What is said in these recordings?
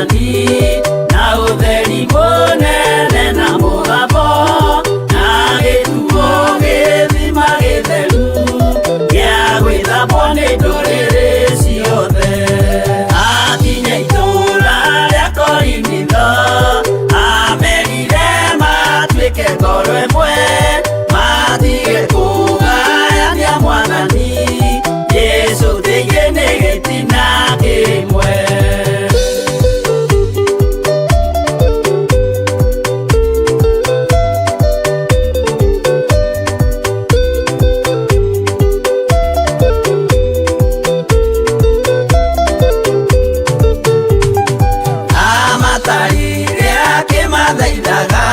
Mwathani na ũtheri mũnene na mũgambo na gĩtuo gĩthima gĩtheru gĩa gwĩthambwo nĩ ndũrĩrĩ ciothe. Akinya itũũra rĩa Korinitho, amerire matuĩke ngoro ĩmwe, matige kũgayania Mwathani Jesũ thĩinĩ nĩ gĩtina kĩmwe. Amatarire akĩmathaithaga,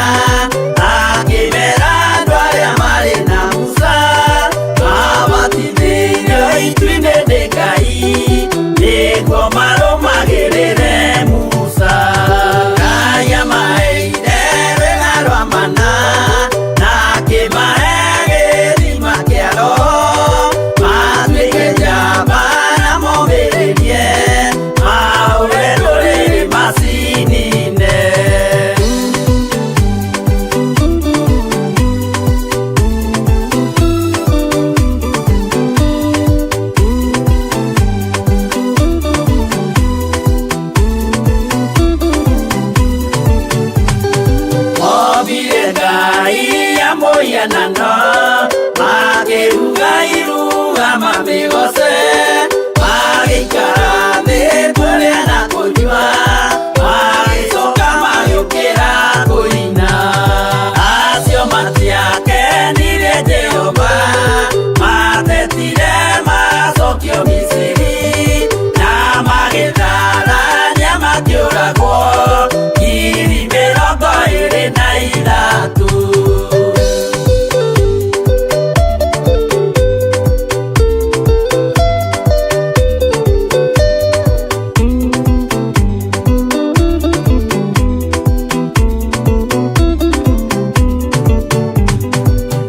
akĩmera andũ arĩa marĩ na Musa mabatithĩirio itu-inĩ nĩ Ngai nĩguo marũmagĩrĩre Musa. Ngai amaheire rwĩga rwa mana na akĩmahe gĩthima kĩa Roho, matuĩke njamba na momĩrĩrie mahũre ndũrĩrĩ macinine. Ombire Ngai ya mũhianano, makĩruga iruga mamĩgoce, magĩikara thĩ kũrĩa na kũnyua, magĩcoka magĩũkĩra kũina. Acio matiakenirie Jehova, matetire macokio Misiri, na magĩtharania makĩũragwo 23,000.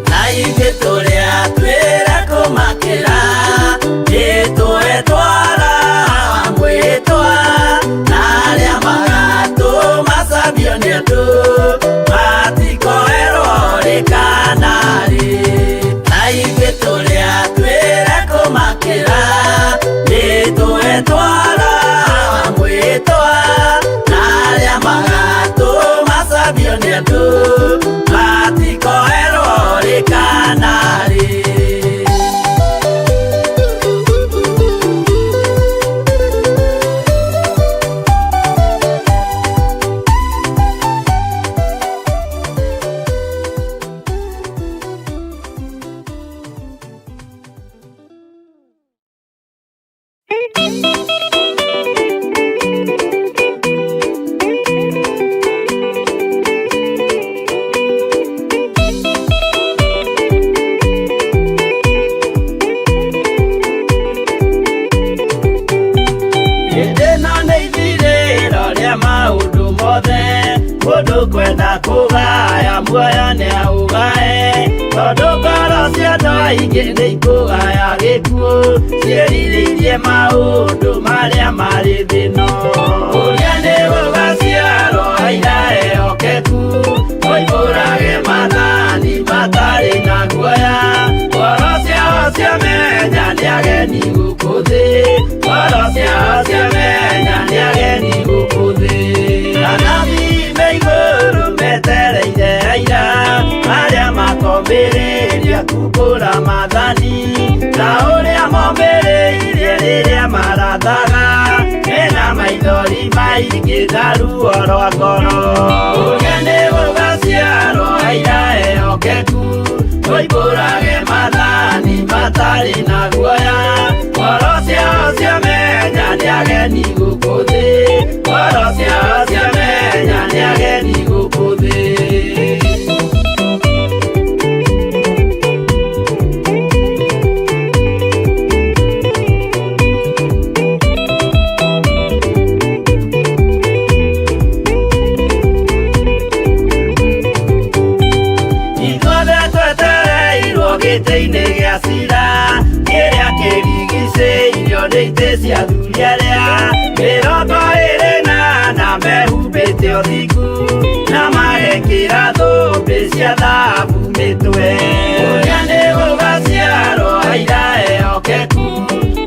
Na ithuĩ tũrĩa twĩra kũmakĩra nĩtũetwara mwĩtwa, na arĩa magatũma cambio nĩ andũ matikoerwo rĩ kana rĩ. Na ithuĩ tũrĩa twĩra kũmakĩra nĩtũetwara mwĩtwa, na arĩa magatũma cambio nĩ andũ matikoerwo rĩ kana rĩ. Hĩndĩ ĩno nĩ ithirĩro rĩa maũndũ mothe, mũndũ kwenda kũgaya muoyo nĩ aũgae, tondũ ngoro cia andũ aingĩ nĩ ikũgaya gĩkuũ, ciĩrirĩirie maũndũ marĩa marĩ thĩ ĩno. Ũrĩa nĩ gũgaciarwo aira ehokeku, moimbũrage maathani matarĩ na guoya, ngoro ciao ciamenya nĩ ageni gũkũ thĩ, ngoro ciao ciamenya nĩ ageni gũkũ thĩ. Anabii me igũrũ metereire aira arĩa makombĩrĩria kumbũra maathani ta ũrĩa mombĩrĩirie rĩrĩa marathaga, mena maithori maingĩ na ruo rwa ngoro. Ũrĩa nĩ gũgaciarwo aira ehokeku, moimbũrage maathani matarĩ na guoya, ngoro ciao ciamenya nĩ ageni gũkũ thĩ, ngoro ciao ciamenya nĩ ageni gũkũ thĩ. Ithuothe twetereirwo gĩtĩ-inĩ gĩa cira kĩrĩa kĩrigicĩirio nĩ itĩ cia athuri arĩa 24. mehumbĩte ũthingu na magekĩra thũmbĩ cia thahabu mĩtwe. Ũrĩa nĩ gũgaciarwo aira ehokeku,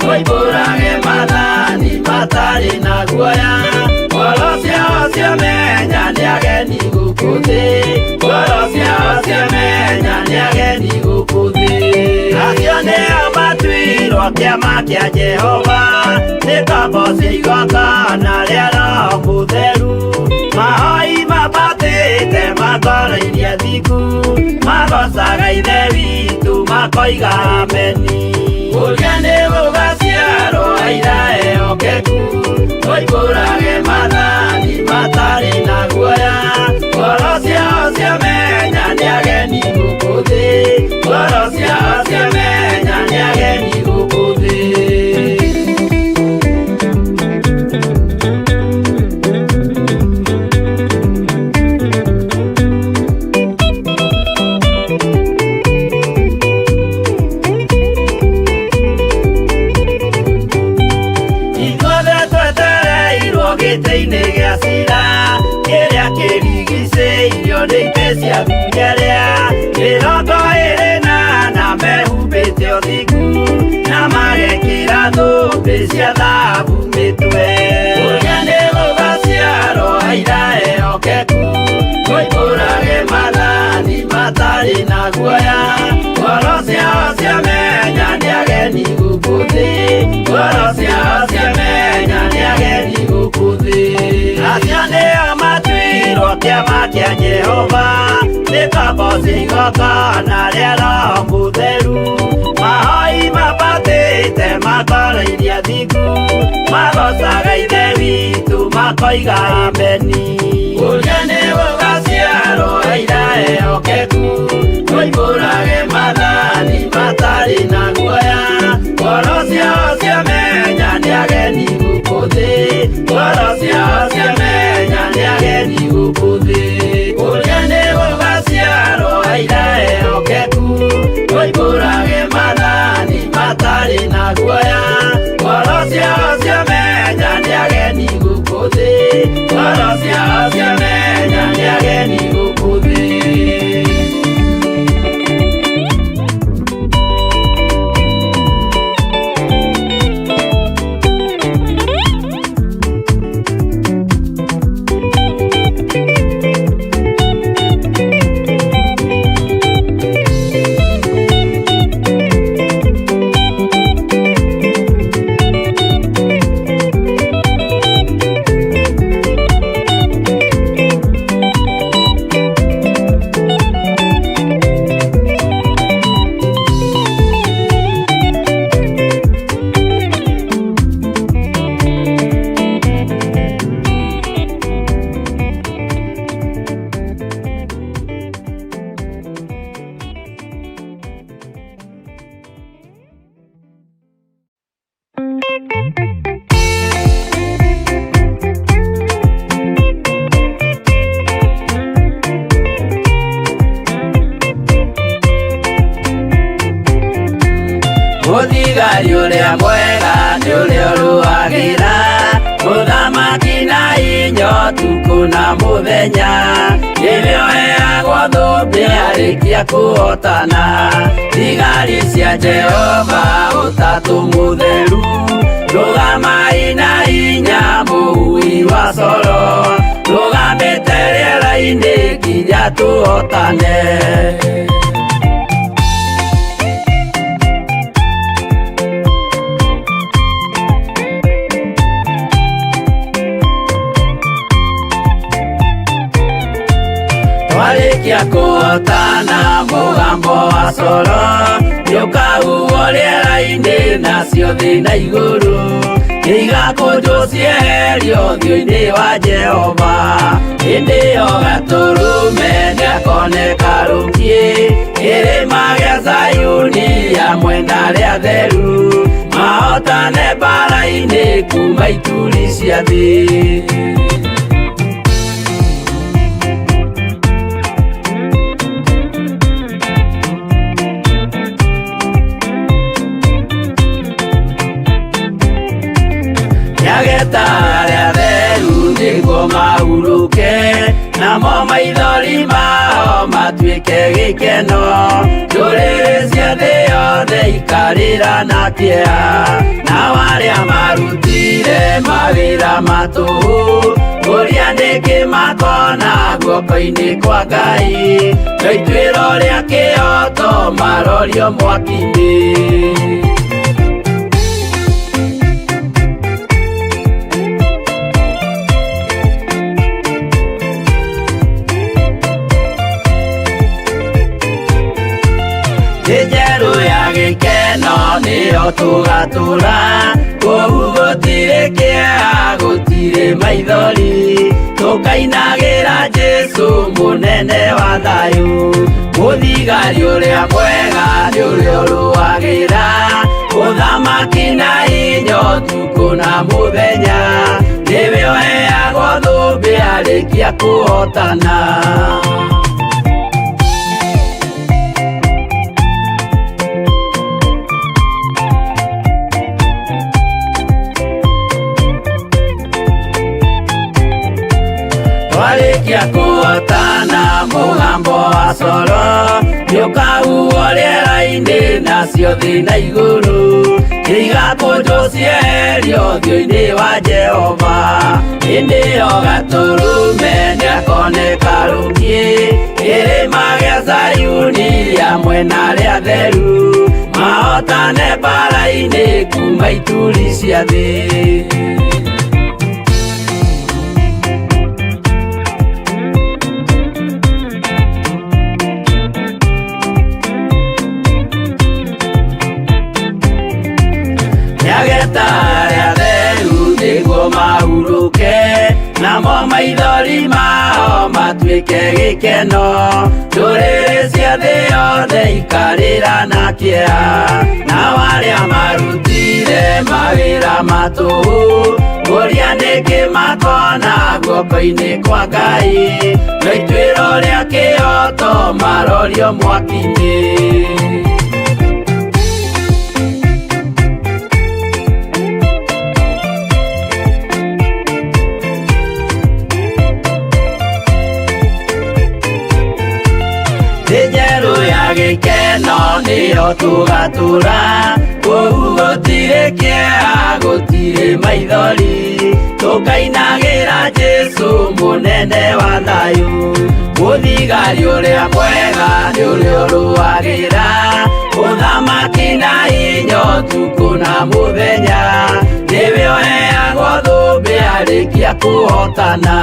moimbũrage maathani matarĩ na guoya. Ngoro ciao ciamenya nĩ ageni gũkũ thĩ, ngoro ciao ciamenya nĩ ageni gũkũ thĩ. Acio nĩo matuirwo kĩama kĩa Jehova, nĩ ngombo cia igongona rĩa Roho Mũtheru. Mahoi mambatĩte matwarairie thingu, magocaga Ithe witũ makoiga ameni. Ũrĩa nĩ gũgaciarwo aira ehokeku, moimbũrage maathani matarĩ na guoya. Ngoro ciao ciamenya nĩ ageni gũkũ thĩ, ngoro ciao ciamenya nĩ ageni gũkũ thĩ. Ithuothe twetereirwo gĩtĩ-inĩ gĩa cira, kĩrĩa kĩrigicĩirio nĩ itĩ cia thunyarĩa 24 na mehumbĩte ũthingu na magekĩra thũmbĩ cia thahabu mĩtwe. Ũrĩa nĩ gũgaciarwo aira ehokeku, moimbũrage maathani matarĩ na guoya. Ngoro ciao ciamenya nĩ ageni gũkũ thĩ, ngoro ciao ciamenya nĩ ageni gũkũ thĩ. Acio nĩo matuirwo kĩama kĩa Jehova, nĩ ngombo cia igongona rĩa Roho Mũtheru. Mahoi mambatĩte matwarairie thingu, magocaga Ithe witũ makoiga ameni. Ũrĩa nĩ gũgaciarwo aira ehokeku, moimbũrage maathani matarĩ na guoya. Ngoro ciao ciamenya nĩ ageni gũkũ thĩ, ngoro ciao ciamenya nĩ ageni gũkũ thĩ. Ũrĩa nĩ gũgaciarwo aira ehokeku, moimbũrage maathani matarĩ na guoya. Ngoro ciao ciamenya nĩ ageni gũkũ thĩ, ngoro ciao ciamenya nĩ ageni gũkũ thĩ. Mũthigari ũrĩa mwega nĩ ũrĩa ũrũagĩra mũthamaki na inya ũtukũ na mũthenya, nĩwe ũheagwo thũmbĩ arĩkia kũhotana. Thigari cia Jehova ũtatũ mũtheru, rũgamai na inya mũhui wa coro, rũgamĩte rĩera-inĩ nginya tũhotane. Twarĩkia kũhotana mũgambo wa coro, nĩũkahuhwo rĩera-inĩ nacio thĩ na igũrũ, nĩigakũnjwo cieherio ũthiũ-inĩ wa Jehova. Hĩndĩ ĩyo gatũrũme nĩakoneka rũkiĩ, kĩrĩma gĩa Zayuni hamwe na arĩa atheru, mahotane mbaara-inĩ kuma ituri cia thĩ. Nĩageta arĩa atheru nĩguo Mahurũke, namo maithori mao matuĩke gĩkeno. Ndũrĩrĩ cia thĩ yothe ikarĩra na kĩeha, nao arĩa marutire mawĩra ma tũhũ, ũrĩa nĩkĩ makona guoko-inĩ kwa Ngai, no ituĩro rĩa kĩoto marorio mwaki-inĩ. Thĩ njerũ ya gĩkeno nĩyo tũgatũra, kũu gũtirĩ kĩeha, gũtirĩ maithori, tũkainagĩra Jesũ mũnene wa thayũ. Mũthigari ũrĩa mwega nĩ ũrĩa ũrũagĩra ũthamaki na hinya ũtukũ na mũthenya, nĩwe ũheagwo thũmbĩ arĩkia kũhotana. Twarĩkia kũhotana mũgambo wa coro nĩũkahuhwo rĩera-inĩ, nacio thĩ na igũrũ igakũnjwo cieherio ũthiũ-inĩ wa Jehova. Hĩndĩ ĩyo Gatũrũme nĩakoneka rũgiĩ kĩrĩma gĩa Zayuni hamwe na arĩa atheru, mahotane mbara-inĩ kuma ituri cia thĩ. Nĩageta arĩa atheru nĩguo mahurũke, namo maithori mao matuĩke gĩkeno. Ndũrĩrĩ cia thĩ yothe ikarĩra na kĩeha, nao arĩa marutire mawĩra ma tũhũ, ũrĩa nĩkĩ makona guoko-inĩ kwa Ngai, no ituĩro rĩa kĩoto marorio mwaki-inĩ. Thĩ njerũ ya gĩkeno nĩyo tũgatũra, kũu gũtirĩ kĩeha, gũtirĩ maithori, tũkainagĩra Jesũ mũnene wa thayũ. Mũthigari ũrĩa mwega nĩ ũrĩa ũrũagĩra ũthamaki na hinya ũtukũ na mũthenya, nĩwe ũheagwo thũmbĩ arĩkia kũhotana.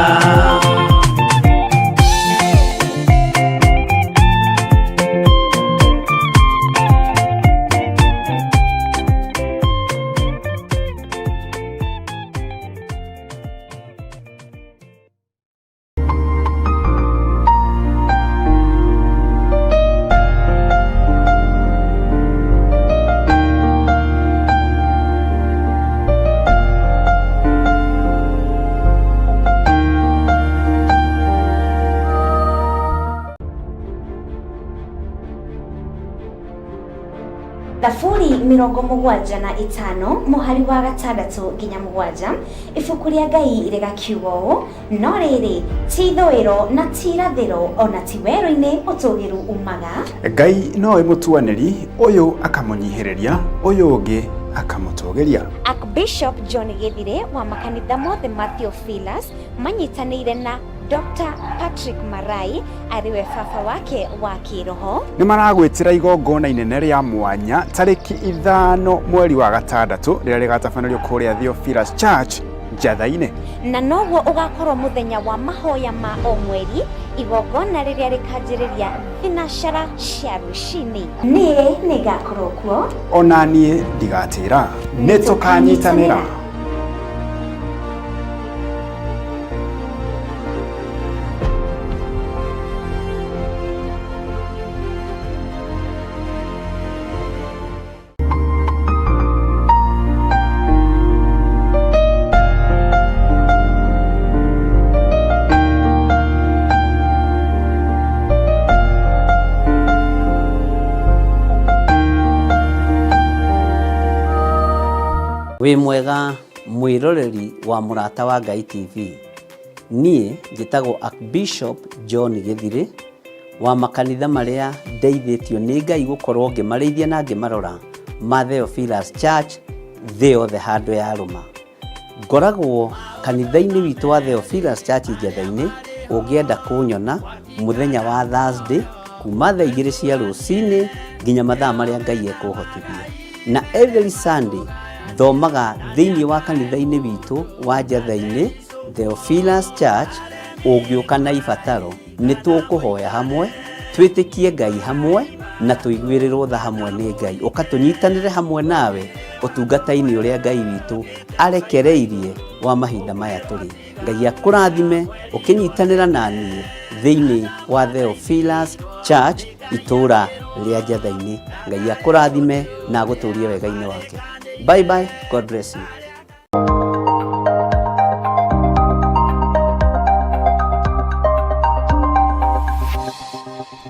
Thaburi 75 mũhari wa 6 nginya 7, ibuku rĩa Ngai rĩgakiuga ũũ: no rĩrĩ, ti ithũĩro na ti irathĩro, ona ti werũ-inĩ ũtũgĩru umaga. Ngai nowe mũtuanĩri, ũyũ akamũnyihĩrĩria, ũyũ ũngĩ akamũtũgĩria. Archbishop John Githire wa makanitha mothe ma Theophilus manyitanĩire na Dr. Patrick Marai arĩwe baba wake wa kĩroho. Nĩ maragwĩtĩra igongona inene rĩa mwanya tarĩki 5 mweri wa gatandatũ, rĩrĩa rĩgatabanĩrio kũrĩa Theophilus Church Njatha-inĩ. Na noguo ũgakorwo mũthenya wa mahoya ma o mweri, igongona rĩrĩa rĩkanjĩrĩria thinacara cia rũcinĩ. Niĩ nĩngakorwo kuo. Ona niĩ ndigatĩra, nĩ tũkanyitanĩra. Wĩ mwega mwĩroreri wa Mũrata wa Ngai TV. Niĩ njĩtagwo Archbishop John Gĩthirĩ wa makanitha marĩa ndeithĩtio nĩ Ngai gũkorwo ngĩmarĩithia na ngĩmarora ma Theophilus Church thĩ yothe handũ yarũma. Ngoragwo kanitha-inĩ witũ wa Theophilus Church Njetha-inĩ, ũngĩenda kũnyona mũthenya wa Thursday kuma thaa igĩrĩ cia rũcinĩ nginya mathaa marĩa Ngai ekũhotithia. Na every Sunday thomaga thĩinĩ wa kanitha-inĩ witũ wa Njetha-inĩ Theophilus Church, ũngĩũka na ibataro nĩ tũkũhoya hamwe, twĩtĩkie Ngai hamwe na tũiguĩrĩrwo tha hamwe nĩ Ngai. Ũka tũnyitanĩre hamwe nawe ũtungata-inĩ ũrĩa Ngai witũ arekereirie wa mahinda maya tũrĩ. Ngai akũrathime ũkĩnyitanĩra na niĩ thĩinĩ wa Theophilus Church itũũra rĩa Njetha-inĩ. Ngai akũrathime na agũtũrie wega-inĩ wake. Bye bye, God bless you.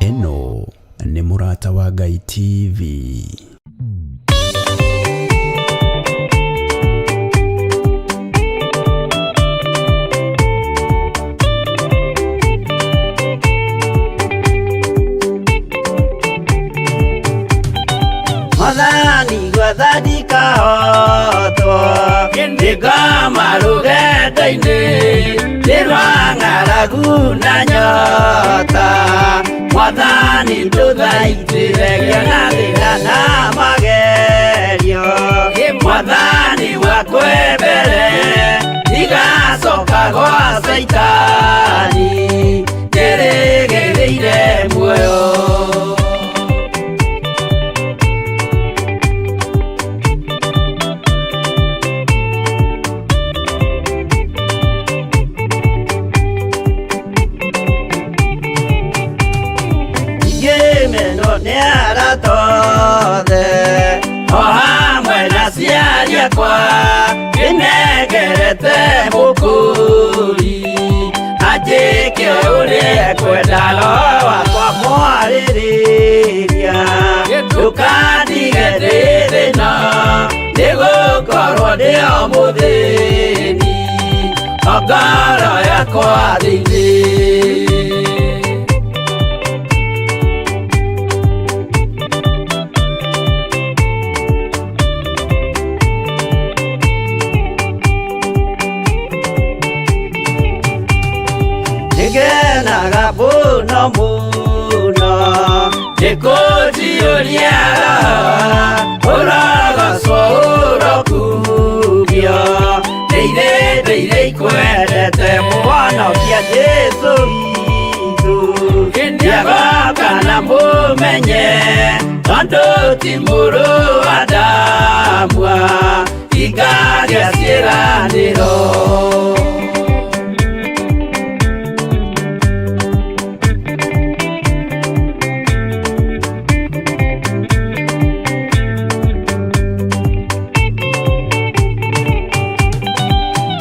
Ĩno nĩ Mũrata wa Ngai TV. Mwathani gwathandika hotwo Nĩngoma rũgendo-inĩ Nĩ rwa ng'aragu na nyota Mwathani ndũthaitĩre ngĩona thĩna na magerio Mwathani wakwe mbere Ndigacoka gwa Caitani Njĩrĩgĩrĩire muoyo. Ngĩmenwo nĩ arata othe o hamwe na aciari akwa ndĩnengerete mũkũri anjĩke ũrĩa ekwenda roho wakwa mwarĩrĩria ndũkandige ndĩ thĩna nĩgũkorwo ndĩ o mũthĩni o ngoro yakwa thĩinĩ. Nĩngenaga mũno mũno nĩkũnjiyũria ũrogocwo ũrokugio ndĩire ndĩire ikwendete mũhonokia Jesũ witũ nĩagoka na mũmenye tondũ ti mũrũ wa Adamu ingagĩa ciĩranĩro.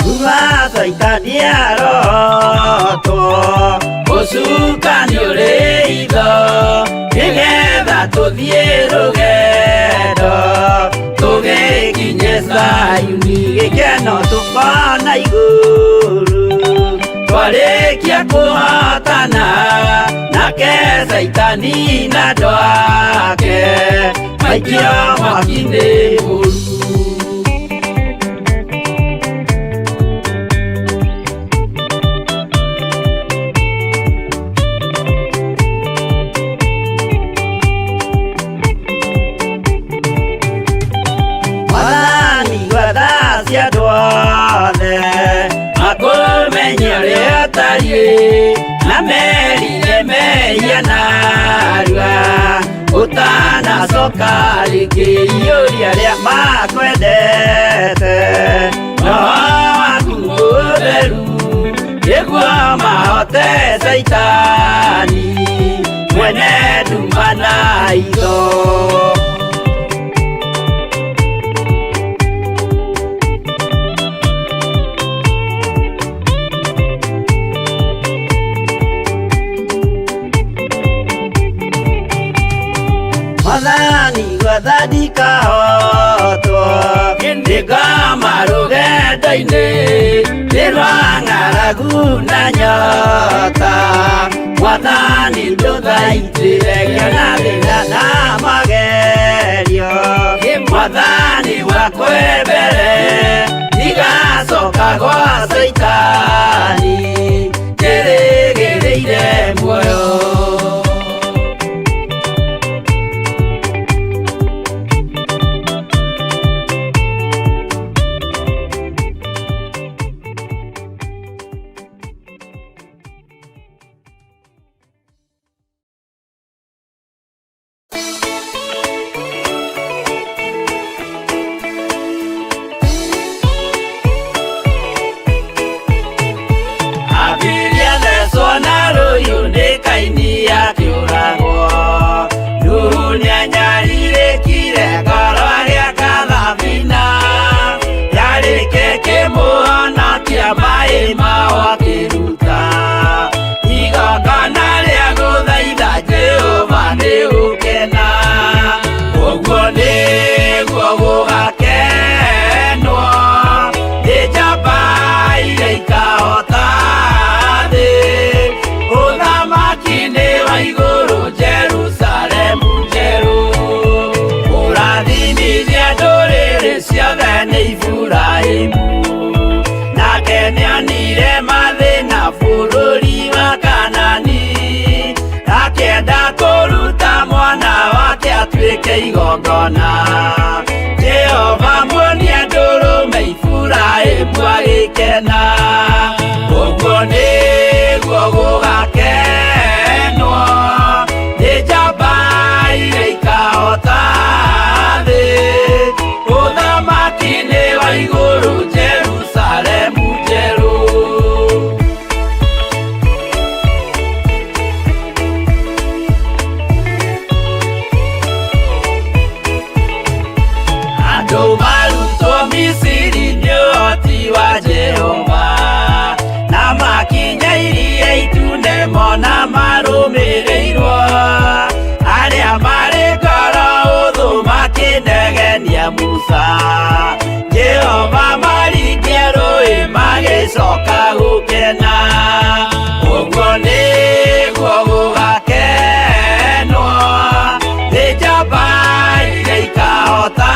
Kuma Caitani arotwo ũcukani ũrĩ itho nĩgetha tũthiĩ rũgendo tũgĩkinye Zayuni gĩkeno tũkona igũrũ twarĩkia kũhotana nake Caitani na andũ ake maikio mwaki-inĩ mũru. Mwathani gwatha cia andũ othe makũmenye ũrĩa ũtariĩ na merire mehia narua ũtanacoka rĩngĩ iyũria arĩa makwendete roho waku mũtheru nĩguo mahote Caitani mwene nduma na itho. Mwathani gwathandika hotwo nĩngoma rũgendo-inĩ nĩ rwa ng'aragu. Ng'aragu na nyota Mwathani ndũthaitĩre ngĩona thĩna na magerio Mwathani wakwa mbere ndigacoka gwa Caitani njĩrĩgĩrĩire muoyo. Abiria thecwo na rũhiũ nĩ Kaini akĩũragwo. Nuhu nĩanyarirĩkire ngoro agĩaka thabina. Yarĩke kĩmũhonokia maĩ mao akĩruta. Igongona rĩa gũthaitha Jehova nĩ gũkena. Ũguo nĩguo gũgakenwo nĩ njamba iria ikahota thĩ. Ũthamaki nĩ wa igũrũ Jerusalemu njerũ. Kũrathimithia ndũrĩrĩ ciothe nĩ Iburahĩmu. Nake nĩonire mathĩna bũrũri wa Kanani. Akĩenda kũruta mwana wake atuĩke igongona. Jehova muonia ndũrũme Iburahĩmu agĩkena. Ũguo nĩguo gũgakenwo nĩ njamba iria ikahota thĩ. Ũthamaki nĩ wa igũrũ Jerusalemu njerũ. Andũ marutwo Misiri nĩ ũhoti wa Jehova na makinya iria itune mona marũmĩrĩirwo. Arĩa marĩ ngoro ũthũ makĩnegenia Musa. Jehova maringia rũĩ magĩcoka gũkena. Ũguo nĩguo gũgakenwo nĩ njamba iria ikahota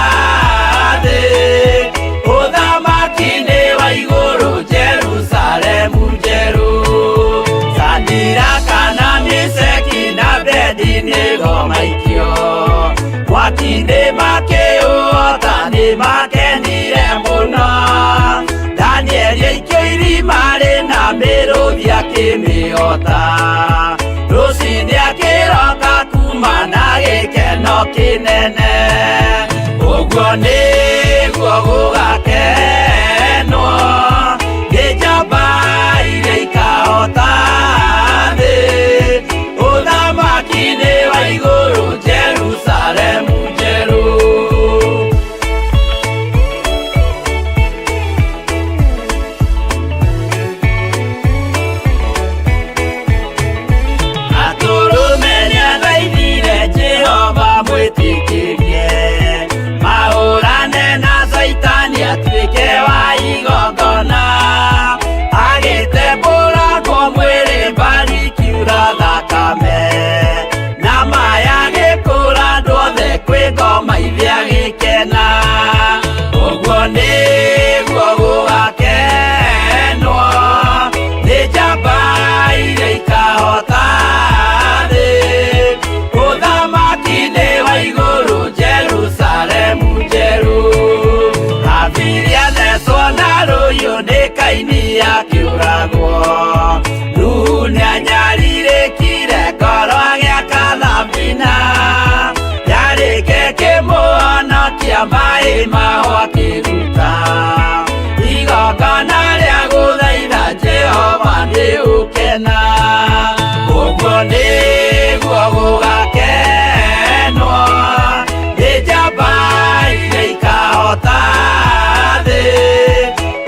thĩ. Ũthamaki nĩ wa igũrũ Jerusalemu njerũ. Sadiraka na Meshaki na Abednego maikio mwaki-inĩ makĩũhota nĩ makenire mũno. Danieli aikio irima rĩna mĩrũthi akĩmĩhota. Rũcinĩ akĩroka kuma na gĩkeno kĩnene. Ũguo nĩguo gũgakenwo nĩ njamba iria ikahota thĩ. Ũthamaki nĩ wa igũrũ Jerusalemu njerũ. Atũrũme nĩathaithire Jehova mwĩtĩkĩrie mahũrane na Caitani atuĩke wa igongona. Agĩtembũrangwo mwĩrĩ mbari ikiura thakame na maya agĩkũra andũ othe kwĩ ngoma ithe agĩkena. Ũguo nĩguo gũgakenwo nĩ njamba iria ikahota thĩ. Ũthamaki nĩ wa igũrũ Jerusalemu njerũ. Abiria thecwo na rũhiũ nĩ Kaini akĩũragwo. Nuhu nĩanyarirĩkire ngoro agĩaka thabina. Yarĩke kĩmũhonokia maĩ mao akĩruta. Igongona rĩa gũthaitha Jehova nĩ ũkena. Ũguo nĩguo gũgakenwo nĩ njamba iria ikahota thĩ.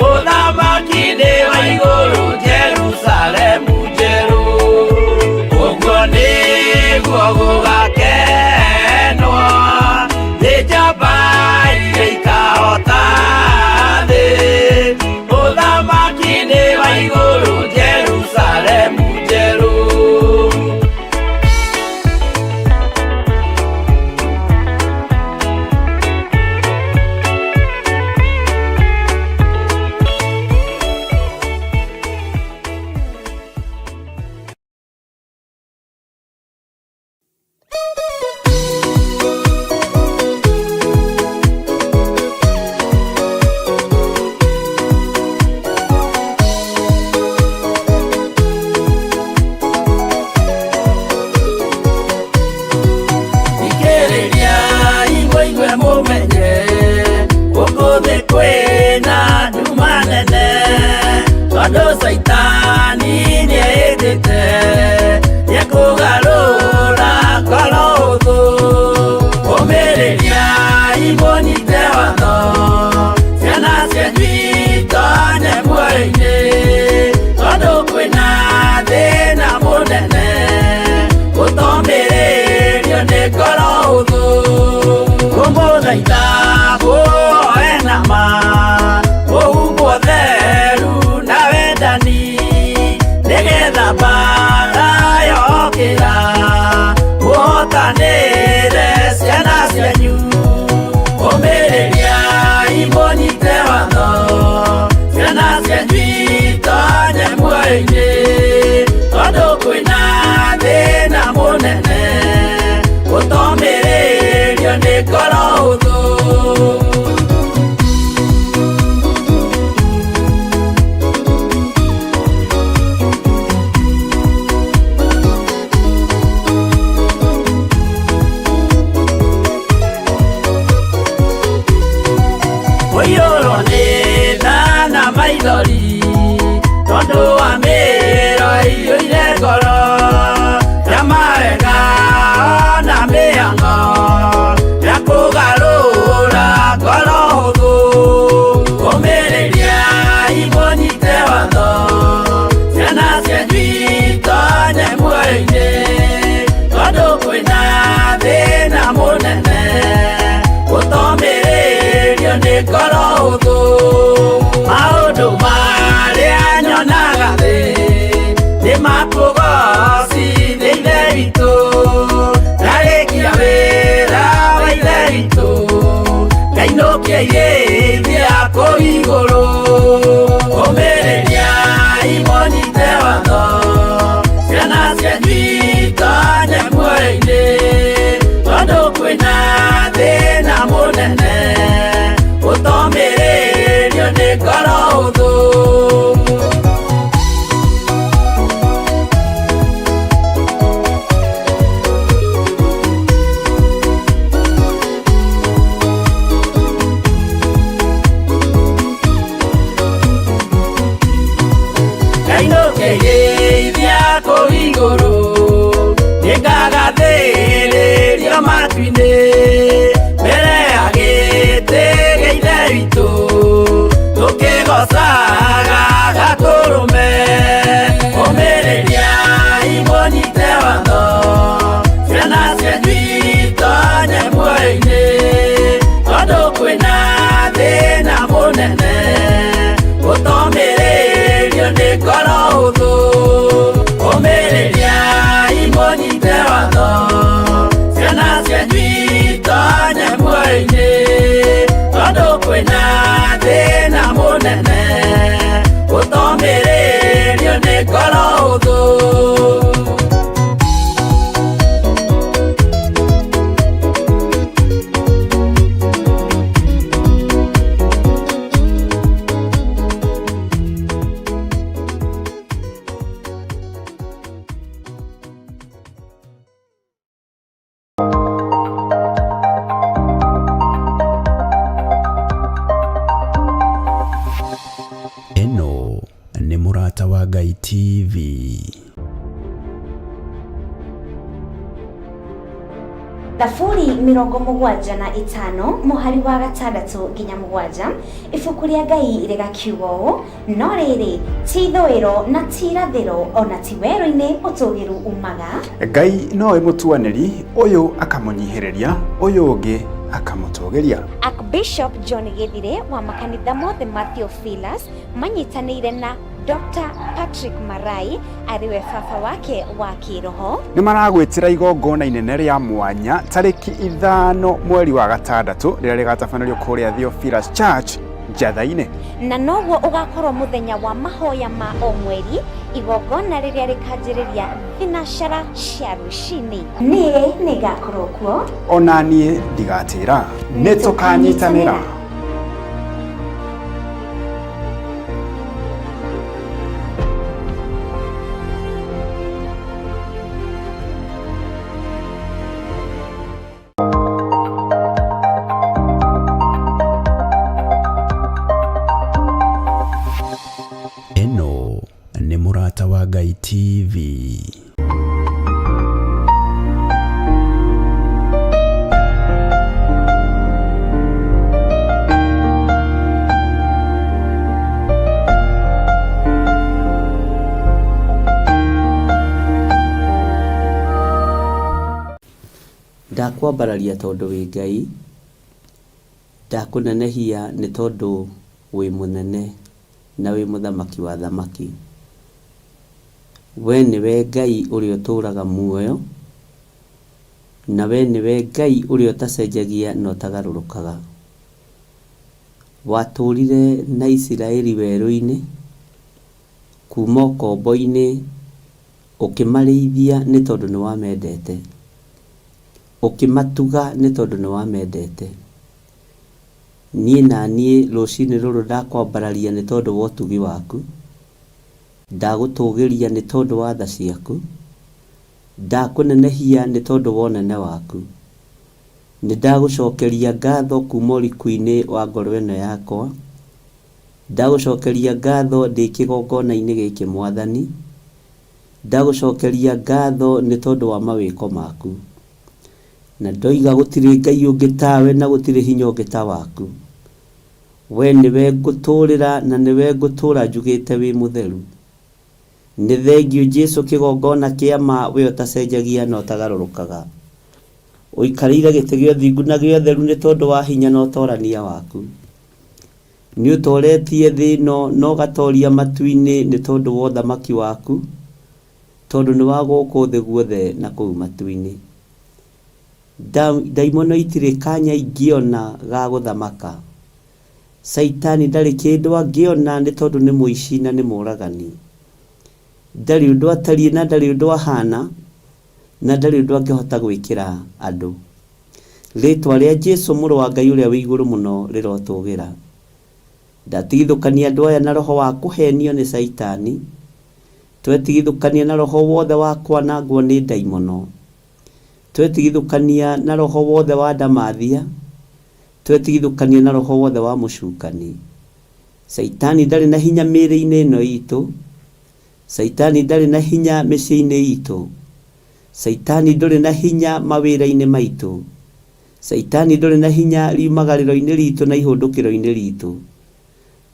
Ũthamaki nĩ wa igũrũ Jerusalemu njerũ. Ũguo nĩguo gũgakenwo nĩ njamba iria ikahota thĩ. Ũthamaki nĩ wa igũrũ. Tondũ Caitani nĩehĩtĩte nĩekũgarũra ngoro hũthũ. Ũmĩrĩriai mũnyite watho, ciana cianyu itonye muoyo-inĩ, tondũ kwĩna thĩna mũnene gũtomĩrĩrio nĩ ngoro hũthũ. Ngũmũthaitha mũhoe na ma, mũhumbwo theru na wendani, nĩgetha mbaara yokĩra mũhotanĩre ciana cianyu. Ũmĩrĩriai mũnyite watho, ciana cianyu itonye muoyo-inĩ, tondũ kwĩna thĩna mũnene gũtomĩrĩrio nĩ ngoro hũthũ. Mũiyũrwo nĩ tha na maithori, tondũ wa mĩĩro ĩiyũire ngoro ya mawega na mĩhang'o ya kũgarũra ngoro hũthũ. Ũmĩrĩriai mũnyite watho, ciana cianyu itonye muoyo-inĩ, tondũ kwĩna thĩna mũnene gũtomĩrĩrio nĩ ngoro hũthũ. Maũndũ marĩa nyonaga thĩ nĩ makũgocithia Ithe witũ, ndarĩkia wĩra wa Ithe witũ, ngainũkia irĩithia kũu igũrũ. Ũmĩrĩriai mũnyite watho, ciana cianyu itonye muoyo-inĩ, tondũ kwĩna thĩna mũnene gũtomĩrĩrio nĩ ngoro hũthũ. Ngainũkia irĩithia kũu igũrũ, nĩngagathĩrĩrio matu-inĩ, mbere ya gĩtĩ gĩa Ithe witũ, tũkĩgocaga Gatũrũme. Ũmĩrĩriai mũnyite watho, ciana cianyu itonye muoyo-inĩ, tondũ kwĩna thĩna mũnene gũtomĩrĩrio nĩ ngoro hũthũ. Ũmĩrĩriai mũnyite watho, ciana cianyu itonye muoyo-inĩ, tondũ kwĩna thĩna mũnene gũtomĩrĩrio nĩ ngoro hũthũ. Ĩno nĩ Mũrata wa Ngai TV. Thaburi 75 mũhari wa 6 nginya 7, ibuku rĩa Ngai rĩgakiuga ũũ: no rĩrĩ, ti ithũĩro na ti irathĩro, ona ti werũ-inĩ ũtũgĩru umaga. Ngai nowe mũtuanĩri, ũyũ akamũnyihĩrĩria, ũyũ ũngĩ akamũtũgĩria. Archbishop John Githire wa makanitha mothe ma Theophilus manyitanĩire na Dr. Patrick Marai arĩ we baba wake wa kĩroho. Nĩ maragwĩtĩra igongona inene rĩa mwanya tarĩki 5 mweri wa 6 rĩrĩa rĩgatabanĩrio kũrĩa Theophilus Church Njatha-inĩ. Na noguo ũgakorwo mũthenya wa mahoya ma o mweri, igongona rĩrĩa rĩkanjĩrĩria thinacara cia rũcinĩ. Niĩ nĩngakorwo kuo. Ona niĩ ndigatĩra. Nĩ tũkanyitanĩra. Ĩno Nĩ Mũrata wa Ngai TV. Ndakwambararia tondũ wĩ Ngai, ndakũnenehia nĩ tondũ wĩ mũnene na wĩ mũthamaki wa athamaki. We nĩwe Ngai ũrĩa ũtũũraga muoyo, na we nĩwe Ngai ũrĩa ũtacenjagia na ũtagarũrũkaga. Watũũrire na Isiraeli werũ-inĩ, kuuma ũkombo-inĩ Ũkĩmarĩithia nĩ tondũ nĩ wamendete, ũkĩmatuga nĩ tondũ nĩ wamendete. Niĩ na niĩ rũcinĩ rũrũ ndakwambararia nĩ tondũ wa ũtugi waku, ndagũtũgĩria nĩ tondũ wa tha ciaku, ndakũnenehia nĩ tondũ wa ũnene waku. Nĩ ndagũcokeria ngatho kuma ũriku-inĩ wa ngoro ĩno yakwa, ndagũcokeria ngatho ndĩ kĩgongona-inĩ gĩkĩ Mwathani, Ndagũcokeria ngatho nĩ tondũ wa mawĩko maku. Na ndoiga gũtirĩ Ngai ũngĩ tawe na gũtirĩ hinya ũngĩ ta waku. We nĩwe ngũtũũrĩra na nĩwe ngũtũũra njugĩte wĩ mũtheru. Nĩ thengiũ Jesu kĩgongona kĩa ma we ũtacenjagia na ũtagarũrũkaga. Ũikarĩire gĩtĩ gĩa ũthingu na gĩa ũtheru nĩ tondũ wa hinya na ũtorania waku. Nĩ ũtoretie thĩ ĩno na ũgatoria matu-inĩ nĩ tondũ wa ũthamaki waku, tondũ nĩ wa gũkũ thĩ guothe na kũu matu-inĩ. Ndaimono itirĩ kanya ingĩona ga gũthamaka. Caitani ndarĩ kĩndũ angĩona nĩ tondũ nĩ mũici na nĩ mũragani. Ndarĩ ũndũ atariĩ na ndarĩ ũndũ ahana na ndarĩ ũndũ angĩhota gwĩkĩra andũ. Rĩĩtwa rĩa Jesu Mũrũ wa Ngai ũrĩa wĩ igũrũ mũno rĩrotũgĩra. Ndatigithũkania andũ aya na roho wa kũhenio nĩ Caitani. Twetigithũkania na roho wothe wa kwanangwo nĩ ndaimono. Twetigithũkania na roho wothe wa ndamathia. Twetigithũkania na roho wothe wa mũcukani. Caitani ndarĩ na hinya mĩĩrĩ-inĩ ĩno itũ. Caitani ndarĩ na hinya mĩciĩ-inĩ itũ. Caitani ndũrĩ na hinya mawĩra-inĩ maitũ. Caitani ndũrĩ na hinya riumagarĩro-inĩ ritũ na ihũndũkĩro-inĩ ritũ.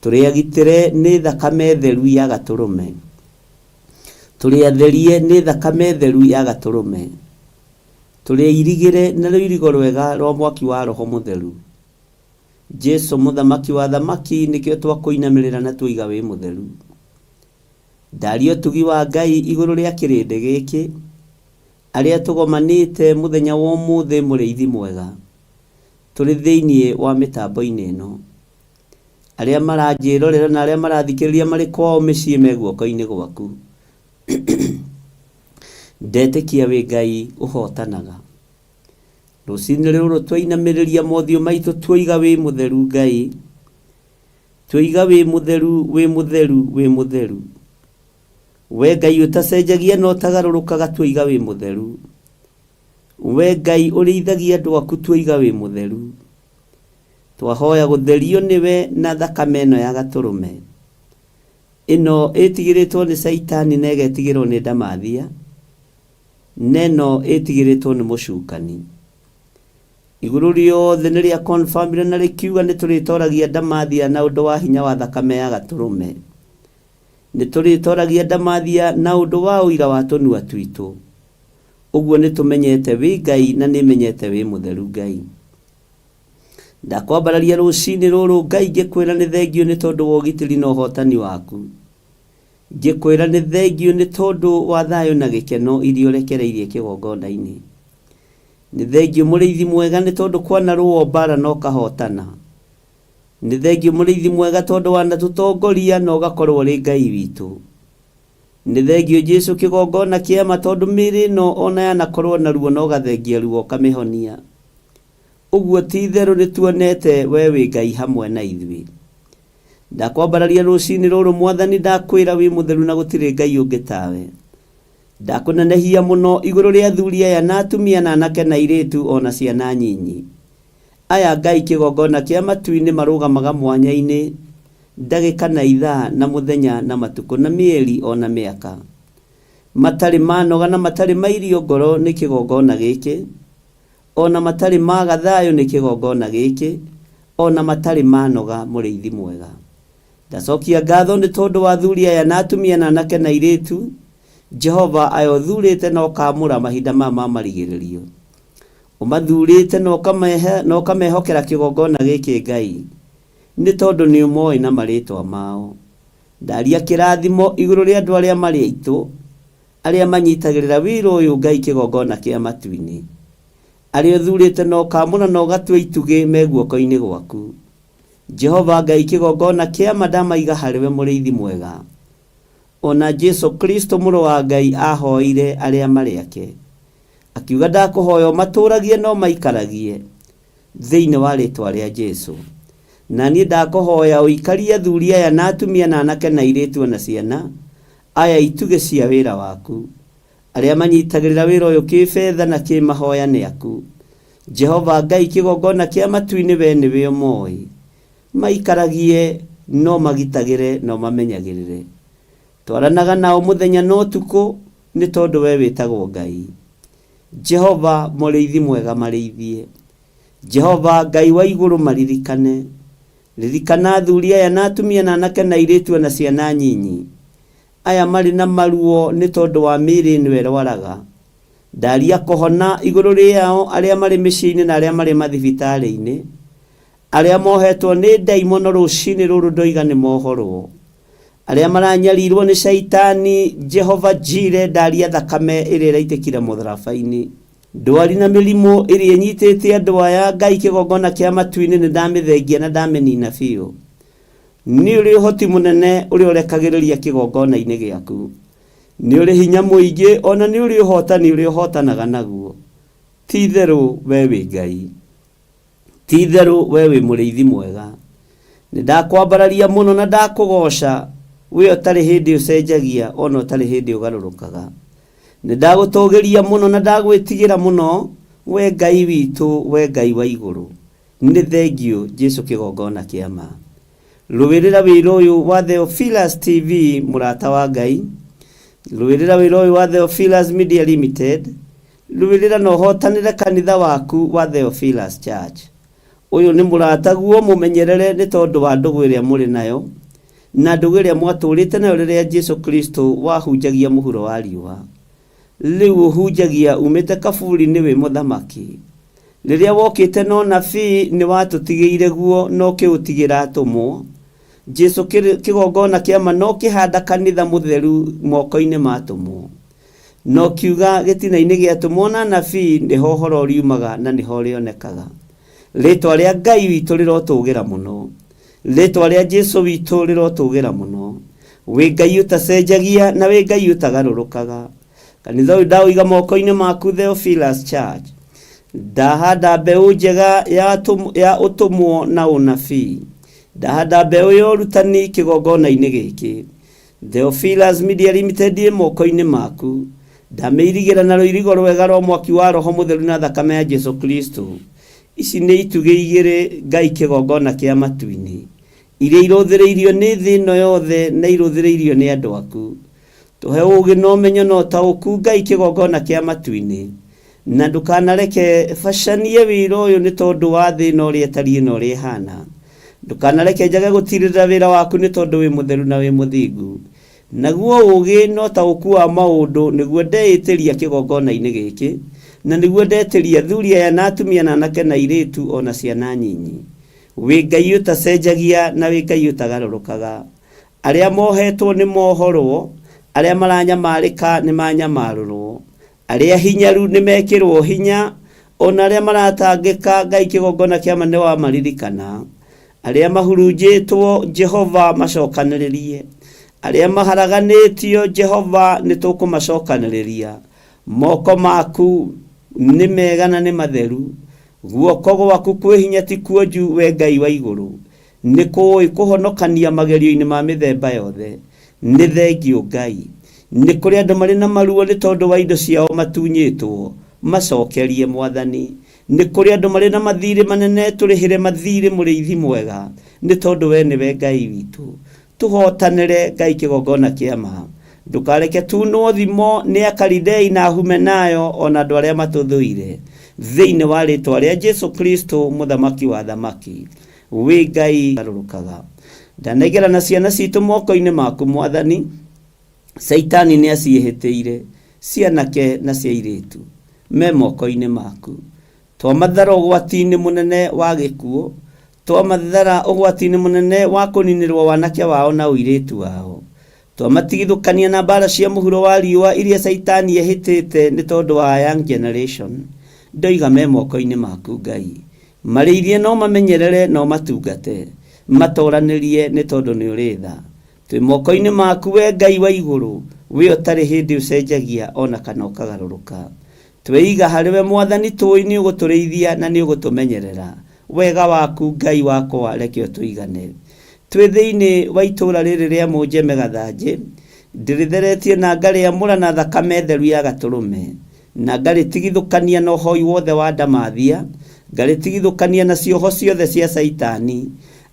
Tũrĩ agitĩre nĩ thakame theru ya Gatũrũme. Tũrĩ atherie nĩ thakame theru ya Gatũrũme. Tũrĩ airigĩre na rũirigo rwega rwa mwaki wa Roho Mũtheru. Jesu Mũthamaki wa athamaki nĩkĩo twakũinamĩrĩra na tuoiga wĩ mũtheru. Ndaria ũtugi wa Ngai igũrũ rĩa kĩrĩndĩ gĩkĩ, arĩa tũgomanĩte mũthenya wa ũmũthĩ mũrĩithi mwega, tũrĩ thĩinĩ wa mĩtambo-inĩ ĩno. Arĩa maranjĩrorera na arĩa marathikĩrĩria marĩ kwao mĩciĩ me guoko-inĩ gwaku. Ndetĩkia wĩ Ngai ũhotanaga. Rũcinĩ rũrũ twainamĩrĩria mothiũ maitũ tuoiga wĩ mũtheru Ngai. Tuoiga wĩ mũtheru, wĩ mũtheru, wĩ mũtheru. We Ngai ũtacenjagia na ũtagarũrũkaga tuoiga wĩ mũtheru. We Ngai ũrĩithagia andũ aku tuoiga wĩ mũtheru. Twahoya gũtherio nĩwe na thakame ĩno ya gatũrũme. Ĩno ĩtigĩrĩtwo nĩ Caitani na ĩgetigĩrwo nĩ ndamathia, na ĩno ĩtigĩrĩtwo nĩ mũcukani. Igũrũ rĩothe nĩ rĩa confirmire na rĩkiuga nĩ tũrĩtoragia ndamathia na ũndũ wa hinya wa thakame ya gatũrũme. Nĩ tũrĩtoragia ndamathia na ũndũ wa ũira wa tũnua twitũ. Ũguo nĩ tũmenyete wĩ Ngai na nĩ menyete wĩ mũtheru Ngai. Ndakwambararia rũcinĩ rũrũ Ngai ngĩkwĩra nĩ thengiũ nĩ tondũ wa ũgitĩri na ũhotani waku. Ngĩkwĩra nĩ thengiũ nĩ tondũ wa thayũ na gĩkeno iria ũrekereirie kĩgongona-inĩ. Nĩ thengiũ mũrĩithi mwega nĩ tondũ kwanarũo mbara na ũkahotana. Nĩ thengiũ mũrĩithi mwega tondũ wanatũtongoria na ũgakorwo ũrĩ Ngai witũ. Nĩ thengiũ Jesu kĩgongona kĩa ma tondũ mĩĩrĩ ĩno ona yanakorwo na ruo na ũgathengia ruo ũkamĩhonia. Ũguo ti itherũ nĩ tuonete we wĩ Ngai hamwe na ithuĩ. Ndakwambararia rũcinĩ rũrũ Mwathani ndakwĩra wĩ mũtheru na gũtirĩ Ngai ũngĩ tawe. Ndakũnenehia mũno igũrũ rĩa athuri aya na atumia na anake na airĩtu o na ciana nyinyi. Aya Ngai kĩgongona kĩa matu-inĩ marũgamaga mwanya-inĩ Ndagĩka na ithaa na mũthenya na matukũ na mĩeri ona mĩaka. Matarĩ manoga na matarĩ mairio ngoro nĩ kĩgongona gĩkĩ, ona matarĩ maga thayũ nĩ kĩgongona gĩkĩ, ona matarĩ manoga mũrĩithi mwega. Ndacokia ngatho nĩ tondũ wa athuri aya na atumia na anake na airĩtu, Jehova aya ũthurĩte na ũkaamũra mahinda maya ma marigĩrĩrio. Ũmathurĩte na ũkamehokera kĩgongona gĩkĩ Ngai, nĩ tondũ nĩ ũmoĩ na marĩtwa mao. Ndaria kĩrathimo igũrũ rĩa andũ arĩa marĩ aitũ, arĩa manyitagĩrĩra wĩra ũyũ Ngai kĩgongona kĩa matu-inĩ. Arĩa ũthurĩte na ũkaamũra na ũgatua itugĩ me guoko-inĩ gwaku. Jehova Ngai kĩgongona kĩa ma ndamaiga harĩwe mũrĩithi mwega. Ona Jesu Kristo mũrũ wa Ngai ahoeire arĩa marĩ ake. Akiuga ndakũhoya ũmatũragie na ũmaikaragie thĩinĩ wa rĩtwa rĩa Jesu. Na niĩ ndakũhoya ũikarie athuri aya na atumia na anake na airĩtu ona ciana aya itugĩ cia wĩra waku. Arĩa manyitagĩrĩra wĩra ũyũ kĩbetha na kĩmahoya nĩ aku. Jehova Ngai kĩgongona kĩa matu-inĩ we nĩwe ũmoĩ. Maikaragie no magitagĩre no mamenyagĩrĩre. Twaranaga nao mũthenya na ũtukũ nĩ tondũ we wĩtagwo Ngai. Jehova mũrĩithi mwega marĩithie. Jehova Ngai wa igũrũ maririkane. Ririkana athuri aya na atumia na anake na airĩtu ona ciana nyinyi. Aya marĩ na maruo nĩ tondũ wa mĩĩrĩ ĩno ĩrwaraga. Ndaria kũhona igũrũ rĩao arĩa marĩ mĩciĩ-inĩ na arĩa marĩ mathibitarĩ-inĩ. Arĩa mohetwo nĩ ndaimono rũcinĩ rũrũ ndoiga nĩ mohorwo. Arĩa maranyarirwo nĩ caitani Jehova Jire ndaria thakame ĩrĩa ĩraitĩkire mũtharaba-inĩ. Ndwari na mĩrimũ ĩrĩa ĩnyitĩte andũ aya Ngai kĩgongona kĩa matu-inĩ nĩ ndamĩthengia na ndamĩnina biũ. Nĩ ũrĩ ũhoti mũnene ũrĩa ũrekagĩrĩria kĩgongona-inĩ gĩaku. Nĩ ũrĩ hinya mũingĩ ona nĩ ũrĩ ũhotani ũrĩa ũhotanaga naguo. Ti itherũ we wĩ Ngai. Ti itherũ we wĩ mũrĩithi mwega. Nĩ ndakwambararia mũno na ndakũgoca, we ũtarĩ hĩndĩ ũcenjagia ona ũtarĩ hĩndĩ ũgarũrũkaga. Nĩ ndagũtũgĩria mũno na ndagwĩtigĩra mũno, we Ngai witũ, we Ngai wa igũrũ. Nĩ thengiũ Jesu kĩgongona kĩa ma. Rũĩrĩra wĩra ũyũ wa Theophilus TV mũrata wa Ngai. Rũĩrĩra wĩra ũyũ wa Theophilus Media Limited. Rũĩrĩra na ũhotanĩre kanitha waku wa Theophilus Church. Ũyũ nĩ mũrataguo mũmenyerere nĩ tondũ wa ndũgũ ĩrĩa mũrĩ nayo na ndũgũ ĩrĩa mwatũrĩte nayo rĩrĩa Jesu Kristo wahunjagia mũhuro wa riũa. Rĩu ũhunjagia umĩte kaburi-inĩ wĩ mũthamaki. Rĩrĩa wokĩte na ũnabii nĩ watũtigĩire guo na ũkĩũtigĩra atũmwo. Jesu kĩgongona kĩa ma na ũkĩhanda kanitha mũtheru moko-inĩ ma atũmwo. Na ũkiuga gĩtina-inĩ gĩa atũmwo na anabii nĩho ũhoro ũriumaga na nĩho ũrĩonekaga. Rĩtwa rĩa Ngai witũ rĩrotũgĩra mũno. Rĩtwa rĩa Jesu witũ rĩrotũgĩra mũno. Wĩ Ngai ũtacenjagia na wĩ Ngai ũtagarũrũkaga. Kanitha ũyũ ndaũiga moko-inĩ maku Theophilus Church. Ndahanda mbeũ njega ya ũtũmwo na ũnabii. Ndahanda mbeũ ya ũrutani kĩgongona-inĩ gĩkĩ. Theophilus Media Limited ĩ moko-inĩ maku. Ndamĩirigĩra na rũirigo rwega rwa mwaki wa Roho Mũtheru na thakame ya Jesu Kristo. Ici nĩ itugĩ igĩrĩ Ngai kĩgongona kĩa matu-inĩ, iria irũthĩrĩirio nĩ thĩ ĩno yothe na irũthĩrĩirio nĩ andũ aku. Tũhe ũũgĩ na ũmenyo na ũtaũku Ngai kĩgongona kĩa matu-inĩ, na ndũkanareke bacanie wĩra ũyũ nĩ tondũ wa thĩ ĩno ũrĩa ĩtariĩ na ũrĩa ĩhana. Ndũkanareke njage gũtirĩrĩra wĩra waku nĩ tondũ wĩ mũtheru na wĩ mũthingu. Naguo ũũgĩ na ũtaũku wa maũndũ nĩguo ndeĩtĩria kĩgongona-inĩ gĩkĩ, na nĩguo ndetĩria athuri aya na atumia na anake na airĩtu o na ciana nyinyi. Wĩ Ngai ũtacenjagia na wĩ Ngai ũtagarũrũkaga. Arĩa mohetwo nĩ mohorwo, arĩa maranyamarĩka nĩ manyamarũrwo, arĩa hinyaru nĩ mekĩrwo hinya, o na arĩa maratangĩka Ngai kĩgongona kĩa ma nĩ wamaririkana. Arĩa mahurunjĩtwo Jehova macokanĩrĩrie, arĩa maharaganĩtio Jehova nĩ tũkũmacokanĩrĩria. Moko maku nĩ mega na nĩ matheru, guoko gwaku kwĩ hinya ti kuonju we Ngai wa igũrũ. Nĩ kũũĩ kũhonokania magerio-inĩ ma mĩthemba yothe. Nĩ thengiũ Ngai. Nĩ kũrĩ andũ marĩ na maruo nĩ tondũ wa indo ciao matunyĩtwo. Macokerie Mwathani. Nĩ kũrĩ andũ marĩ na mathirĩ manene tũrĩhĩre mathirĩ mũrĩithi mwega. Nĩ tondũ we nĩwe Ngai witũ. Tũhotanĩre Ngai kĩgongona kĩa ma. Ndũkareke tunwo thimo nĩ Akalidei na Ahumenayo ona andũ arĩa matũthũire. Thĩinĩ wa rĩtwa rĩa Jesu Kristo mũthamaki wa athamaki. Wĩ Ngai garũrũkaga. Ndanengera na ciana citũ moko-inĩ maku Mwathani. Caitani nĩ aciĩhĩtĩire cianake na cia airĩtu me moko-inĩ maku. Twamathara ũgwati-inĩ mũnene wa gĩkuũ, twamathara ũgwati-inĩ mũnene wa kũninĩrwo wanake wao na ũirĩtu wao. Twamatigithũkania na mbara cia mũhuro wa riũa iria Caitani ehĩtĩte nĩ tondũ wa young generation. Ndoiga me moko-inĩ maku Ngai. Marĩithie no mamenyerere no matungate. Matoranĩrie nĩ tondũ nĩ ũrĩ tha. Twĩ moko-inĩ maku we Ngai wa igũrũ, we ũtarĩ hĩndĩ ũcenjagia ona kana ũkagarũrũka. Tweiga harĩ we Mwathani tũĩ nĩ ũgũtũrĩithia na nĩ ũgũtũmenyerera. Wega waku Ngai wakwa reke ũtũigane. Twĩ thĩinĩ wa itũũra rĩrĩ rĩa Mũnjeme Gathanjĩ, ndĩrĩtheretie na ngarĩamũra na thakame theru ya gatũrũme, na ngarĩtigithũkania na ũhoi wothe wa ndamathia, ngarĩtigithũkania na cioho ciothe cia Caitani,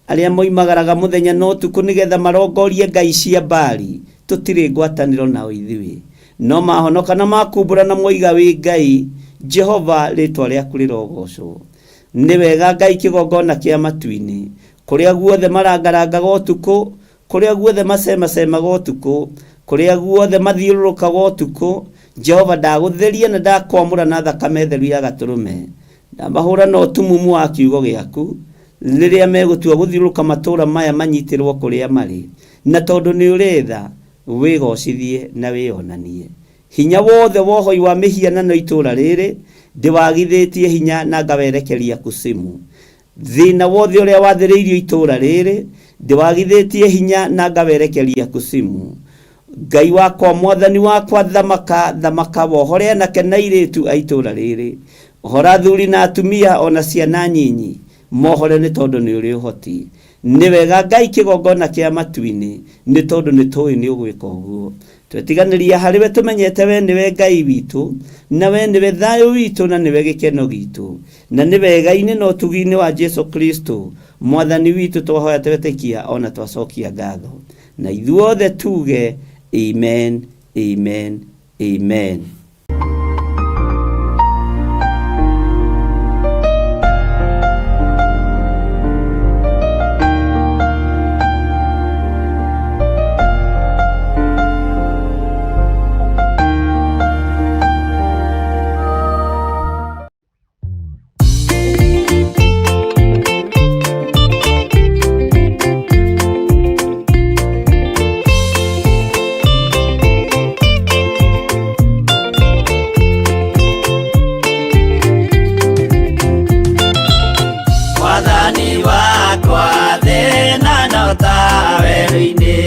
arĩa moimagaraga mũthenya na ũtukũ nĩgetha marongorie ngai cia Baali, tũtirĩ ngwatanĩro nao ithuĩ. No mahonoka na makumbũra na moiga wĩ Ngai, Jehova rĩtwa rĩaku rĩrogocwo. Nĩ wega Ngai kĩgongona kĩa matu-inĩ, kũrĩa guothe marangarangaga ũtukũ, kũrĩa guothe macemacemaga ũtukũ, kũrĩa guothe mathiũrũrũkaga ũtukũ, Jehova ndagũtheria na ndakwamũra na thakame theru ya gatũrũme. Ndamahũra na ũtumumu wa kiugo gĩaku, rĩrĩa megũtua gũthiũrũrũka matũũra maya manyitĩrwo kũrĩa marĩ. Na tondũ nĩ ũrĩ tha, wĩgocithie na wĩonanie. Hinya wothe wohoi wa mĩhianano itũũra rĩrĩ, ndĩwagithĩtie hinya na ngawerekeria kusimu. Thĩna wothe ũrĩa wathĩrĩirio itũũra rĩrĩ, ndĩwagithĩtie hinya na ngawerekeria kusimu. Ngai wakwa Mwathani wakwa thamaka thamaka wohore anake na airĩtu a itũũra rĩrĩ. Ohora athuri na atumia ona ciana nyinyi, mohore nĩ tondũ nĩ ũrĩ ũhoti. Nĩ wega Ngai kĩgongona kĩa matu-inĩ, nĩ tondũ nĩ tũĩ nĩ ũgwĩka ũguo. Twetiganĩria harĩ we tũmenyete we nĩwe Ngai witũ, na we nĩwe thayũ witũ na nĩwe gĩkeno gitũ. Na nĩ wega-inĩ na ũtugi-inĩ wa Jesu Kristo Mwathani witũ twahoya twetĩkia ona twacokia ngatho. Na ithuothe tuge amen, amen, amen. Mwathani wakwa thĩna no ta werũ-inĩ,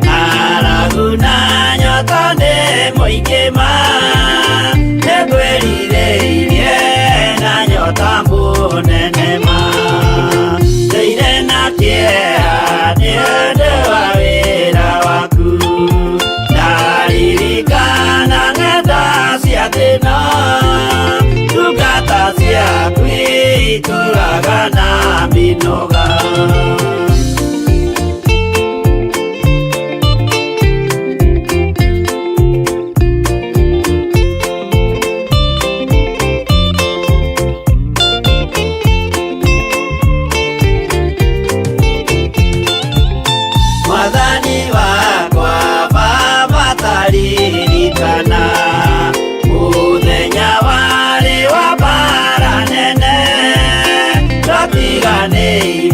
ng'aragu na nyota nĩ mũingĩ ma, nĩngwĩrirĩirie na nyota mũnene ma. Ndũire na kĩeha nĩ ũndũ wa wĩra waku, ndaririkana ng'enda cia thĩna, ndungata ciaku itũraga na mĩnoga. Mwathani wakwa Baba taririkana mũthenya warĩ wa mbara nene, twatiganĩirio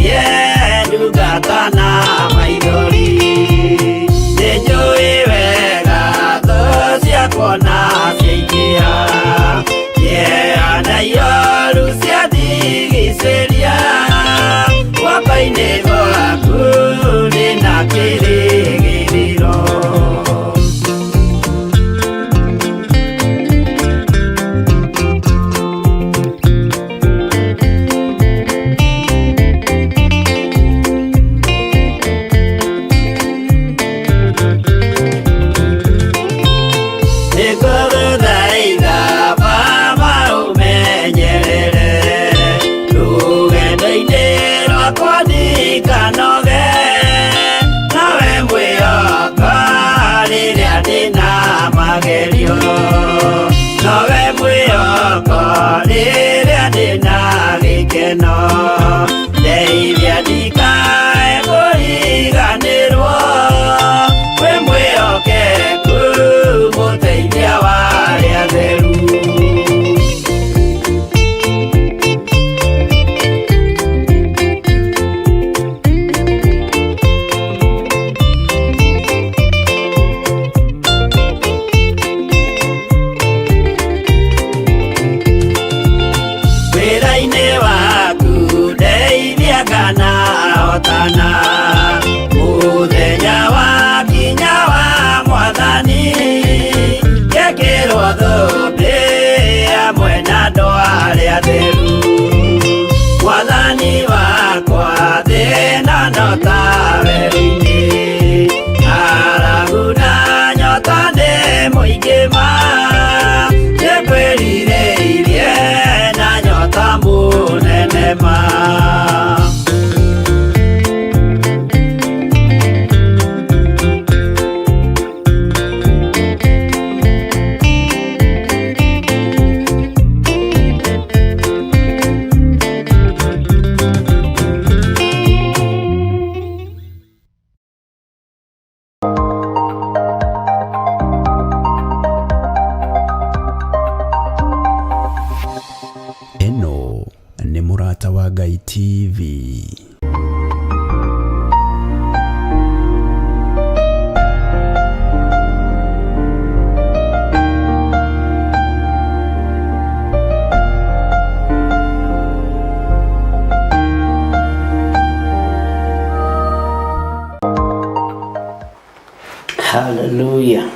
Haleluya.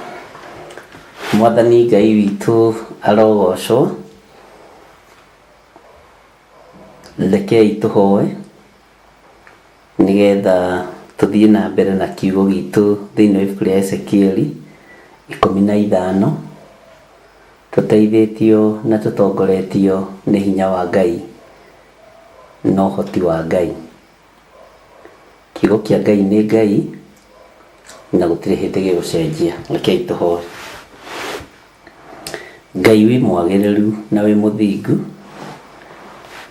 Mwathani Ngai witũ arogocwo. Rekei tũhoe nĩgetha tũthiĩ na mbere na kiugo gitũ thĩinĩ wa ibuku rĩa Ezekieli 15, tũteithĩtio na tũtongoretio nĩ hinya wa Ngai na ũhoti wa Ngai. Kiugo kĩa Ngai nĩ Ngai na gũtirĩ hĩndĩ gĩgũcenjia. Rekei tũhoe. Ngai wĩ mwagĩrĩru na wĩ mũthingu,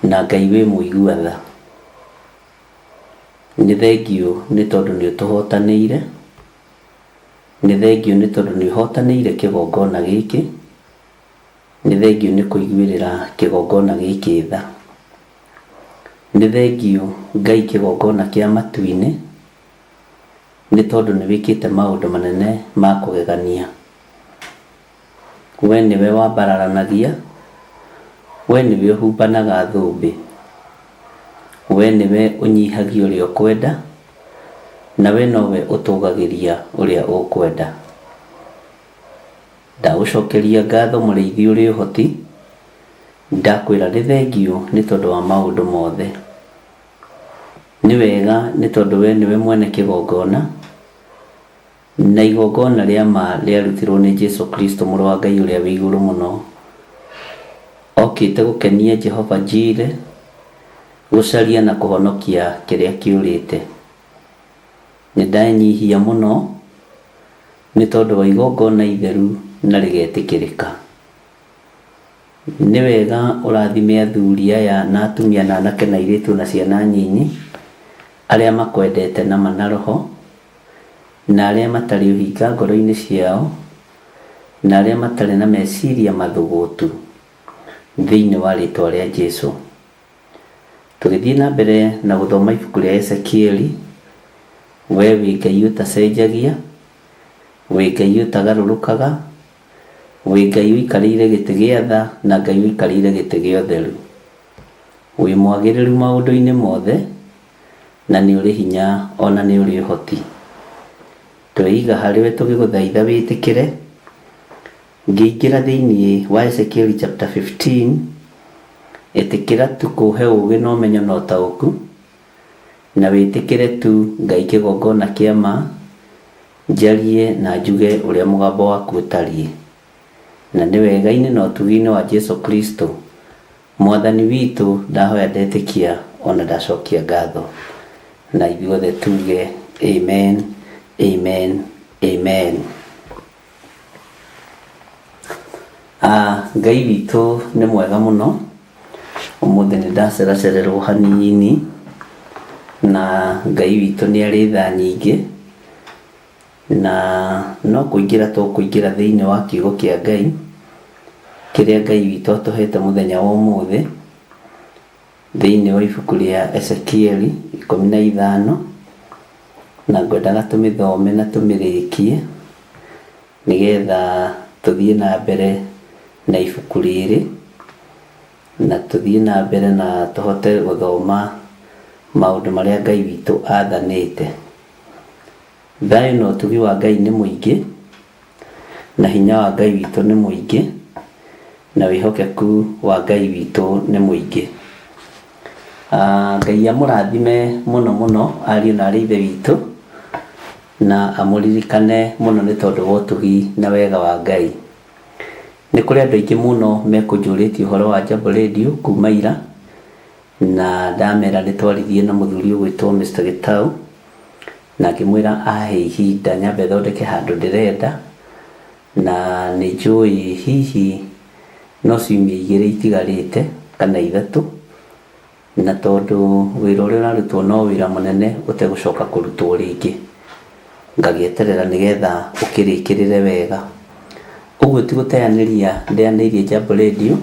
na Ngai wĩ mũigua tha. Nĩ thengiũ nĩ tondũ nĩ ũtũhotanĩire, nĩ thengiũ nĩ tondũ nĩ ũhotanĩire kĩgongona gĩkĩ, nĩ thengiũ nĩ kũiguĩrĩra kĩgongona gĩkĩ tha. Nĩ thengiũ Ngai kĩgongona kĩa matu-inĩ, nĩ tondũ nĩ wĩkĩte maũndũ manene ma kũgegania. We nĩwe wambararanagia, we nĩwe ũhumbanaga thũmbĩ, we nĩwe ũnyihagia ũrĩa ũkwenda, na we nowe ũtũgagĩria ũrĩa ũkwenda. Ndagũcokeria ngatho mũrĩithi ũrĩ ũhoti, ndakwĩra nĩ thengiũ nĩ tondũ wa maũndũ mothe. Nĩ wega nĩ tondũ we nĩwe mwene kĩgongona, na igongona rĩa ma rĩarutirwo nĩ Jesu Kristo mũrũ wa Ngai ũrĩa wĩ igũrũ mũno. Okĩte gũkenia Jehova Jire, gũcaria na kũhonokia kĩrĩa kĩũrĩte. Nĩ ndenyihia mũno nĩ tondũ wa igongona itheru na rĩgetĩkĩrĩka. Nĩ wega ũrathime athuri aya na atumia na anake na airĩtu na ciana nyinyi, arĩa makwendete na mana roho, na arĩa matarĩ ũhinga ngoro-inĩ ciao, na arĩa matarĩ na meciria mathũgũtu, thĩinĩ wa rĩtwa rĩa Jesu. Tũgĩthiĩ na mbere na gũthoma ibuku rĩa Ezekieli, we wĩ Ngai ũtacenjagia, wĩ Ngai ũtagarũrũkaga, wĩ Ngai ũikarĩire gĩtĩ gĩa tha na Ngai ũikarĩire gĩtĩ gĩa ũtheru. Wĩ mwagĩrĩru maũndũ-inĩ mothe, na nĩ ũrĩ hinya ona nĩ ũrĩ ũhoti. Tweiga harĩwe tũgĩgũthaitha wĩtĩkĩre. Ngĩingĩra thĩinĩ wa Ezekieli chapter 15, ĩtĩkĩra tu kũhe ũũgĩ na ũmenyo na ũtaũku, na wĩtĩkĩre tu Ngai kĩgongona kĩa ma, njarie na njuge ũrĩa mũgambo waku ũtariĩ. Na nĩ wega-inĩ na ũtugi-inĩ wa Jesu Kristo Mwathani witũ, ndahoya ndetĩkia ona ndacokia ngatho. Na ithuothe tuge amen, amen, amen. Ngai witũ nĩ mwega mũno. Ũmũthĩ nĩ ndaceracererwo hanini, na Ngai witũ nĩ arĩ tha nyingĩ, na no kũingĩra tũkũingĩra thĩinĩ wa kiugo kĩa Ngai, kĩrĩa Ngai witũ atũhete mũthenya wa ũmũthĩ, thĩinĩ wa ibuku rĩa Ezekieli 15, na ngwendaga tũmĩthome na tũmĩrĩkie, nĩgetha tũthiĩ na mbere na ibuku rĩrĩ, na tũthiĩ na mbere na tũhote gũthoma maũndũ marĩa Ngai witũ athanĩte. Thayũ na ũtugi wa Ngai nĩ mũingĩ, na hinya wa Ngai witũ nĩ mũingĩ, na wĩhokeku wa Ngai witũ nĩ mũingĩ. Ngai amũrathime mũno mũno ariũ na arĩ ithe witũ, na amũririkane mũno nĩ tondũ wa ũtugi na wega wa Ngai. Nĩ kũrĩ andũ aingĩ mũno mekũnjũrĩtie ũhoro wa Jambo Radio kuma ira, na ndamera nĩ twaririe na mũthuri ũgwĩtwo Mr. Gĩtau, na ngĩmwĩra ahe ihinda nyambe thondeke handũ ndĩrenda, na nĩ njũĩ hihi no ciumia 2 itigarĩte kana 3, na tondũ wĩra ũrĩa ũrarutwo no wĩra mũnene ũtegũcoka kũrutwo rĩngĩ, ngagĩeterera nĩgetha ũkĩrĩkĩrĩre wega. Ũguo ti gũteanĩria ndeanĩirie Jambo Radio,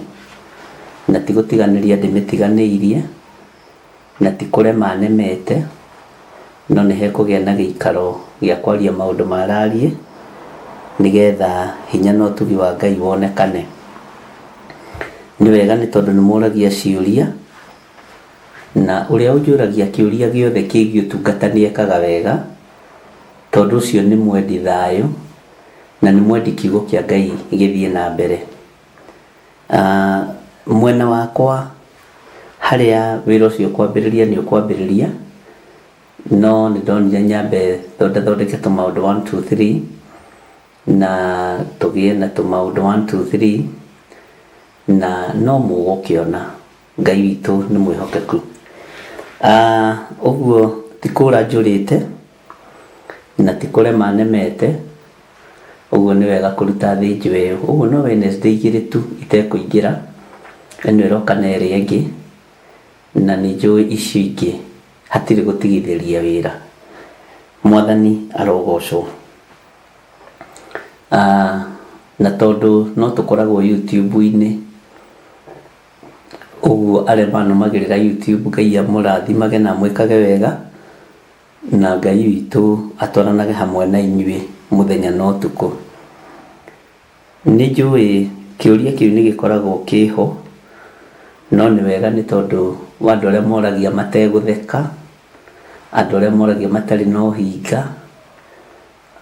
na ti gũtiganĩria ndĩmĩtiganĩirie, na ti kũrema nemete, no nĩ hekũgĩa na gĩikaro gĩa kwaria maũndũ marariĩ, nĩgetha hinya na ũtugi wa Ngai wonekane. Nĩ wega nĩ tondũ nĩ mũragia ciũria, na ũrĩa ũnjũragia kĩũria gĩothe kĩgiĩ ũtungata nĩ ekaga wega, Tondũ ũcio nĩ mwendi thayũ na nĩ mwendi kiugo kĩa Ngai gĩthiĩ na mbere. Mwena wakwa harĩa wĩra ũcio ũkwambĩrĩria nĩ ũkwambĩrĩria, no nĩ ndonire nyambe thondeke tũmaũndũ 1 2 3 na tũgĩe na tũmaũndũ 1 2 3 na no mũgũkĩona Ngai witũ nĩ mwĩhokeku. Ũguo ti kũra njũrĩte na ti kũrema nemete, ũguo nĩ wega kũruta thĩnjo ĩyo. Ũguo no Wednesday igĩrĩ tu itekũingĩra, ĩno ĩroka na ĩrĩa ĩngĩ, na nĩ njũĩ icio ingĩ hatirĩ gũtigithĩria wĩra. Mwathani arogocwo. Na tondũ no tũkoragwo YouTube-inĩ, ũguo arĩa manũmagĩrĩra YouTube Ngai amũrathimage na amwĩkage wega, na Ngai witũ atwaranage hamwe na inyuĩ mũthenya na ũtukũ. Nĩ njũĩ kĩũria kĩu nĩ gĩkoragwo kĩho, no nĩ wega nĩ tondũ wa andũ arĩa moragia mategũtheka, andũ arĩa moragia matarĩ na ũhinga,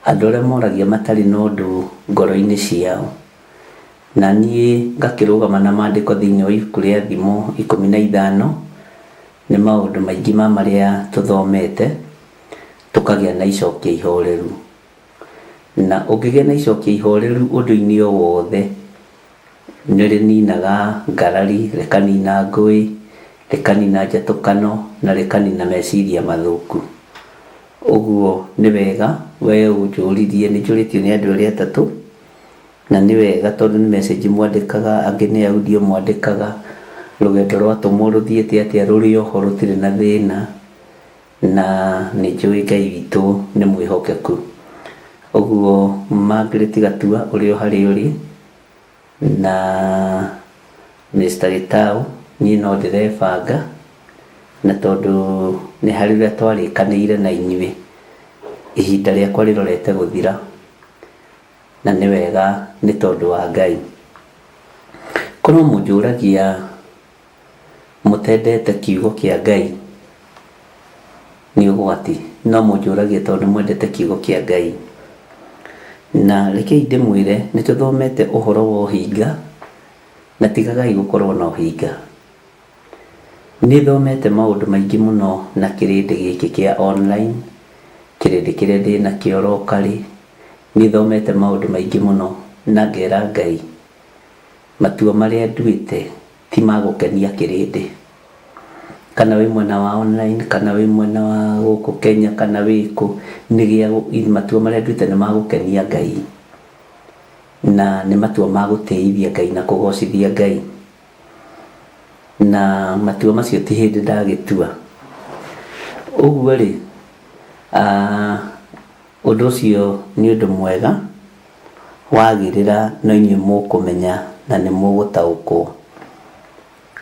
andũ arĩa moragia matarĩ na ũndũ ngoro-inĩ ciao. Na niĩ ngakĩrũgama na maandĩko thĩinĩ wa ibuku rĩa Thimo 15, nĩ maũndũ maingĩ ma marĩa tũthomete, tũkagĩa na icokia ihoreru. Na ũngĩgĩa na icokia ihoreru ũndũ-inĩ o wothe, nĩ rĩninaga ngarari, rĩkanina ngũĩ, rĩkanina njatũkano, na rĩkanina meciria mathũku. Ũguo nĩ wega we ũnjũririe, nĩ njũrĩtio nĩ andũ erĩ atatũ, na nĩ wega tondũ nĩ message mwandĩkaga, angĩ nĩ audio mwandĩkaga, rũgendo rwatũmwo rũthiĩte atĩa, rũrĩ oho rũtirĩ na thĩna, na nĩ njũĩ Ngai witũ nĩ mwĩhokeku. Ũguo Margaret Gatua ũrĩ o harĩa ũrĩ, na Mr. Gĩtaũ, niĩ no ndĩrebanga, na tondũ nĩ harĩ ũrĩa twarĩkanĩire na inyuĩ, ihinda rĩakwa rĩrorete gũthira, na nĩ wega nĩ tondũ wa Ngai. Korwo mũnjũragia mũtendete kiugo kĩa Ngai nĩ ũgwati, no mũnjũragia tondũ nĩ mwendete kiugo kĩa Ngai. Na rekei ndĩmwĩre nĩ tũthomete ũhoro wa ũhinga, na tigagai gũkorwo na ũhinga. Nĩ thomete maũndũ maingĩ mũno na kĩrĩndĩ gĩkĩ kĩa online, kĩrĩndĩ kĩrĩa ndĩnakĩo locally, nĩ thomete maũndũ maingĩ mũno na ngera Ngai matua marĩa nduĩte ti ma gũkenia kĩrĩndĩ. Kana wĩ mwena wa online, kana wĩ mwena wa gũkũ Kenya, kana wĩ kũ, nĩ gĩa matua marĩa nduĩte nĩ ma gũkenia Ngai. Na nĩ matua ma gũtĩithia Ngai na kũgocithia Ngai. Na matua macio ti hĩndĩ ndagĩtua. Ũguo rĩ, ũndũ ũcio nĩ ũndũ mwega, wagĩrĩra no inyuĩ mũkũmenya na nĩ mũgũtaũkwo.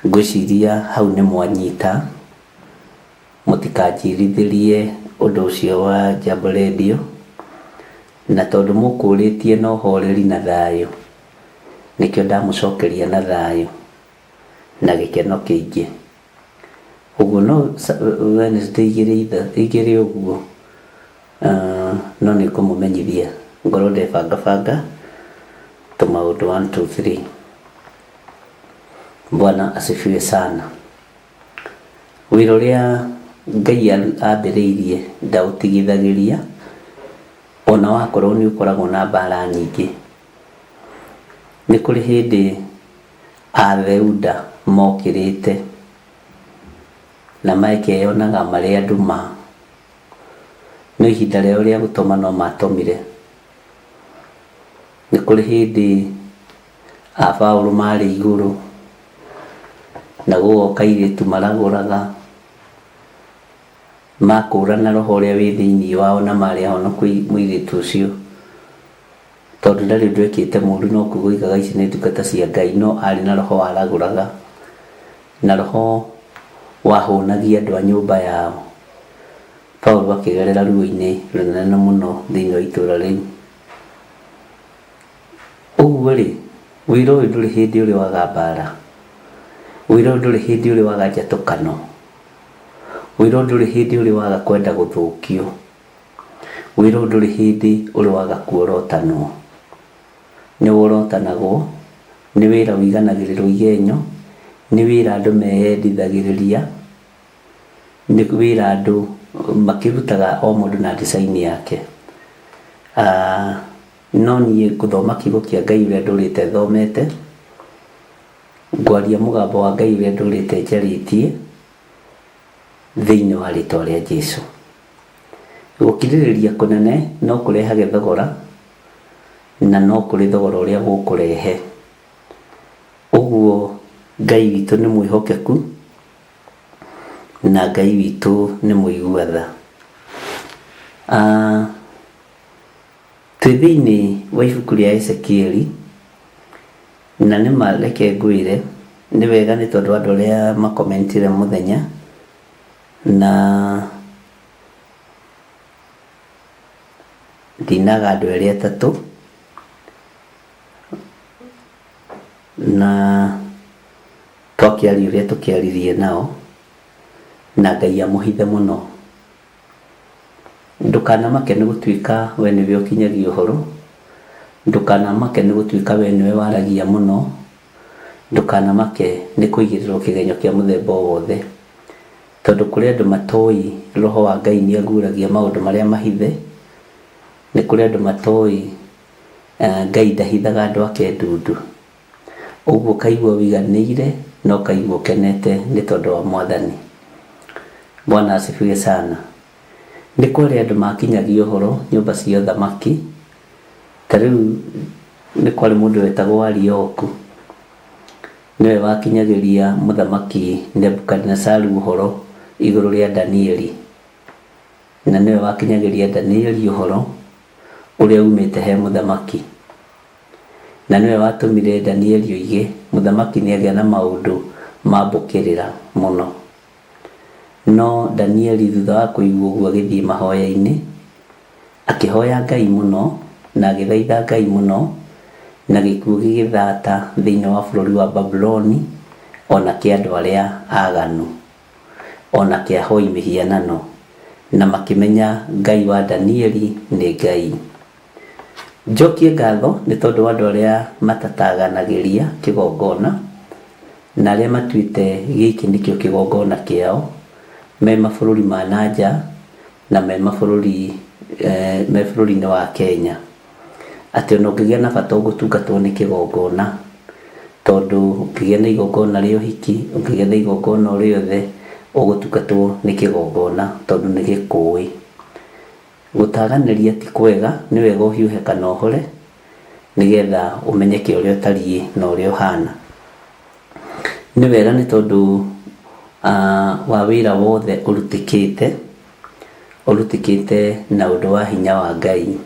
Ngwĩciria hau nĩ mwanyita, mũtikanjirithĩrie ũndũ ũcio wa Jambo Radio, na tondũ mũkũrĩtie na ũhoreri na thayũ, nĩkĩo ndamũcokeria na thayũ na gĩkeno kĩingĩ. Ũguo no Wednesday igĩrĩ ũguo, no nĩ ngũmũmenyithia ngorwo ndebangabanga tũmaũndũ 1 2 3. Bwana asifiwe sana. Wĩra ũrĩa Ngai ambĩrĩirie ndaũtigithagĩria, ona wakorwo nĩ ũkoragwo na mbara nyingĩ. Nĩ kũrĩ hĩndĩ atheuda mokĩrĩte na makeyonaga marĩ andũ ma, no ihinda rĩao rĩa gũtoma no matomire. Nĩ kũrĩ hĩndĩ a Paũlũ marĩ igũrũ na gũgoka airĩtu maragũraga, makũrana roho ũrĩa wĩ thĩinĩ wao na marĩ ahonoku mũirĩtu ũcio, tondũ ndarĩ ũndũ ekĩte mũru, no kuga oigaga ici nĩ ndungata cia Ngai, no arĩ na roho waragũraga, na roho wahũnagia andũ a nyũmba yao. Paũlũ akĩgerera ruo-inĩ rũnene mũno thĩinĩ wa itũũra rĩu. Ũguo rĩ, wĩra ũyũ ndũrĩ hĩndĩ ũrĩ waga mbara, wĩra ũyũ ndũrĩ hĩndĩ ũrĩ waga njatũkano, wĩra ũyũ ndũrĩ hĩndĩ ũrĩ waga kwenda gũthũkio, Wĩra ũyũ ndũrĩ hĩndĩ ũrĩ waga kuorotanwo, nĩ worotanagwo, nĩ wĩra ũiganagĩrĩrwo igenyo, nĩ wĩra andũ meyendithagĩrĩria, nĩ wĩra andũ makĩrutaga o mũndũ na design yake. No niĩ ngũthoma kiugo kĩa Ngai ũrĩa ndũrĩte thomete, ngwaria mũgambo wa Ngai ũrĩa ndũrĩte njarĩtie thĩinĩ wa rĩtwa rĩa Jesu. Gũkirĩrĩria kũnene no kũrehage thogora, na no kũrĩ thogora ũrĩa gũkũrehe. Ũguo Ngai witũ nĩ mwĩhokeku, na Ngai witũ nĩ mũigua tha. Twĩ thĩinĩ wa ibuku rĩa Ezekieli, na nĩ ma reke ngwĩre, nĩ wega nĩ tondũ andũ arĩa makomentire mũthenya, na ndinaga andũ erĩ atatũ, na twakĩaria ũrĩa tũkĩaririe nao, na Ngai amũhithe mũno. Ndũkanamake nĩ gũtuĩka we nĩwe ũkinyagia ũhoro, ndũkanamake nĩ gũtuĩka we nĩwe waragia mũno, ndũkanamake nĩ kũigĩrĩrwo kĩgenyo kĩa mũthemba o wothe, tondũ kũrĩ andũ matoĩ roho wa Ngai nĩ aguũragia maũndũ marĩa mahithe, nĩ kũrĩ andũ matoĩ Ngai ndahithaga andũ ake ndundu. Ũguo ũkaigua ũiganĩire na ũkaigua ũkenete nĩ tondũ wa Mwathani. Bwana asifiwe sana. Nĩ kwarĩ andũ makinyagia ũhoro nyũmba cia ũthamaki, ta rĩu nĩ kwarĩ mũndũ wetagwo Arioku, nĩwe wakinyagĩria mũthamaki Nebukadinezaru ũhoro igũrũ rĩa Danieli, na nĩwe wakinyagĩria Danieli ũhoro ũrĩa umĩte he mũthamaki. Na nĩwe watũmire Danieli oige, mũthamaki nĩagĩa na maũndũ ma mbũkĩrĩra mũno. No Danieli thutha wa kũigua ũguo agĩthiĩ mahoya-inĩ, akĩhoya Ngai mũno, na agĩthaitha Ngai mũno, na gĩkuũ gĩgĩthata thĩinĩ wa bũrũri wa Babuloni, o na kĩa andũ arĩa aganu, o na kĩa ahoi mĩhianano, na makĩmenya Ngai wa Danieli nĩ Ngai. Njokie ngatho nĩ tondũ wa andũ arĩa matataganagĩria kĩgongona, na arĩa matuĩte gĩkĩ nĩkĩo kĩgongona kĩao, me mabũrũri ma na nja na me mabũrũri me bũrũri-inĩ wa Kenya. Atĩ ona ũngĩgĩa na bata ũgũtungatwo nĩ kĩgongona, tondũ ũngĩgĩa na igongona rĩa ũhiki, ũngĩgĩa na igongona o rĩothe, ũgũtungatwo nĩ kĩgongona tondũ nĩ gĩkũĩ. Gũtaganĩria ti kwega, nĩ wega ũhiũhe kana ũhore, nĩgetha ũmenyeke ũrĩa ũtariĩ na ũrĩa ũhana. Nĩ wega nĩ tondũ wa wĩra wothe ũrutĩkĩte, ũrutĩkĩte na ũndũ wa hinya wa Ngai,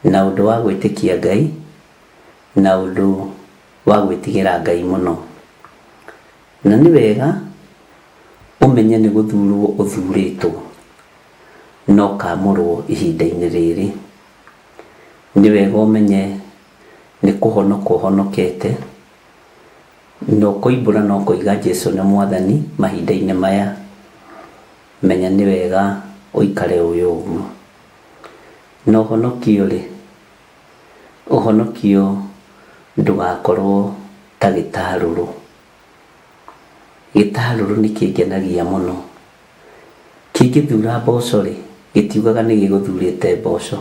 na ũndũ wa gwĩtĩkia Ngai, na ũndũ wa gwĩtigĩra Ngai mũno. Na nĩ wega ũmenye nĩ gũthurwo ũthurĩtwo, na ũkamũrwo ihinda-inĩ rĩrĩ. Nĩ wega ũmenye nĩ kũhonoka ũhonokete, na ũkoimbũra na ũkoiga Jesu nĩ Mwathani mahinda-inĩ maya. Menya nĩ wega ũikare ũĩ ũguo. Na ũhonokio rĩ, ũhonokio ndũgakorwo ta gĩtarũrũ. Gĩtarũrũ nĩ kĩngenagia mũno. Kĩngĩthura mboco rĩ, gĩtiugaga nĩ gĩgũthurĩte mboco.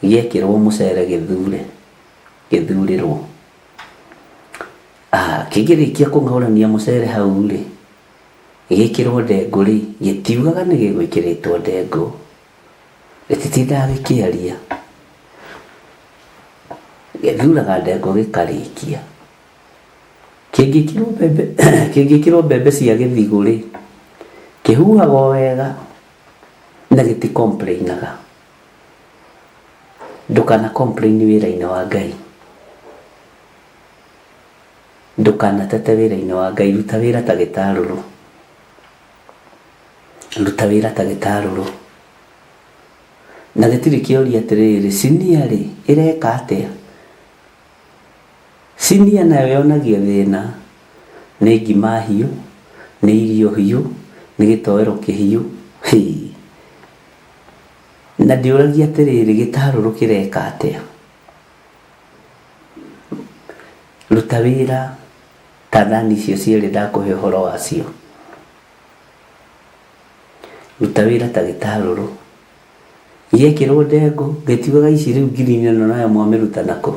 Gĩekĩrwo mũcere gĩthure, gĩthurĩrwo. Kĩngĩrĩkia kũng'aũrania mũcere hau rĩ, gĩkĩrwo ndengũ rĩ, gĩtiugaga nĩ gĩgwĩkĩrĩtwo ndengũ. Gĩtitindaga gĩkĩaria. Gĩthuraga ndengũ gĩkarĩkia. Kĩngĩkĩrwo mbembe, kĩngĩkĩrwo mbembe cia gĩthigũ rĩ, kĩhuhaga o wega na gĩti complainaga. Ndũkana complain wĩra-inĩ wa Ngai. Ndũkanatete wĩra-inĩ wa Ngai, ruta wĩra ta gĩtarũrũ. Ruta wĩra ta gĩtarũrũ. Na gĩtirĩ kĩoria atĩrĩrĩ, sinia rĩ, ĩreka atĩa? Sinia nayo yonagio thĩna nĩ ngima hiũ, nĩ irio hiũ, nĩ gĩtoero kĩhiũ, hĩ! Na ndĩũragia atĩrĩrĩ, gĩtarũrũ kĩreka atĩa? Ruta wĩra ta thani icio cierĩ ndakũhe ũhoro wacio. Ruta wĩra ta gĩtarũrũ. Gĩekĩrwo ndengũ, gĩtiugaga ici rĩu ngirini ĩno nayo mwamĩruta nakũ?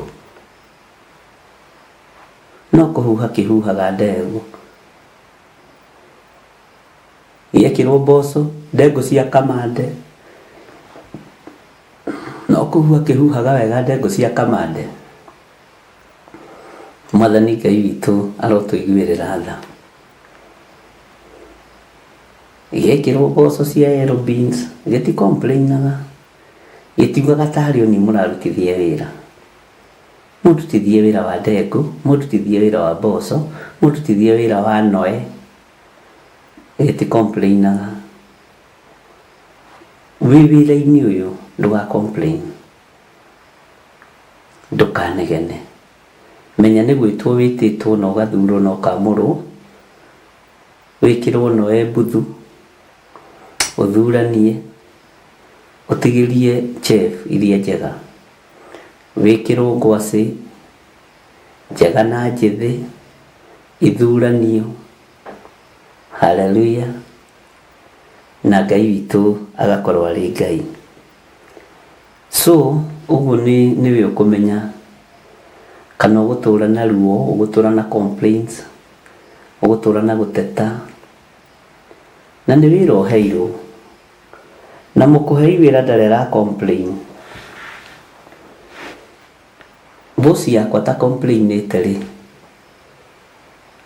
No kũhuha kĩhuhaga ndengũ. Gĩekĩrwo mboco, ndengũ cia kamande, no kũhuha kĩhuhaga wega ndengũ cia kamande. Mwathani Ngai witũ arotũiguĩrĩra tha. Gĩekĩrwo mboco cia yellow beans, gĩti complainaga, gĩtiugaga tarĩ o niĩ mũrarutithia wĩra. Mũndutithie wĩra wa ndengũ, mũndutithie wĩra wa mboco, mũndutithie wĩra wa noe, gĩti complainaga. Wĩ wĩra-inĩ ũyũ ndũga complain, ndũkanegene. Menya nĩ gwĩtwo wĩtĩtwo na ũgathurwo na ũkamũrwo, wĩkĩrwo noe mbuthu, ũthuranie, ũtigĩrie chef iria njega, wĩkĩrwo ngwacĩ njega na njĩthĩ, ithuranio. Haleluya. Na Ngai witũ agakorwo arĩ Ngai. So ũguo nĩ nĩwe ũkũmenya kana ũgũtũra na ruo, ũgũtũra na complaints, ũgũtũra na gũteta. Na nĩ wĩra ũheirwo. Na mũkũhei wĩra ndarĩ ara complain. Boss yakwa ta complainĩte rĩ,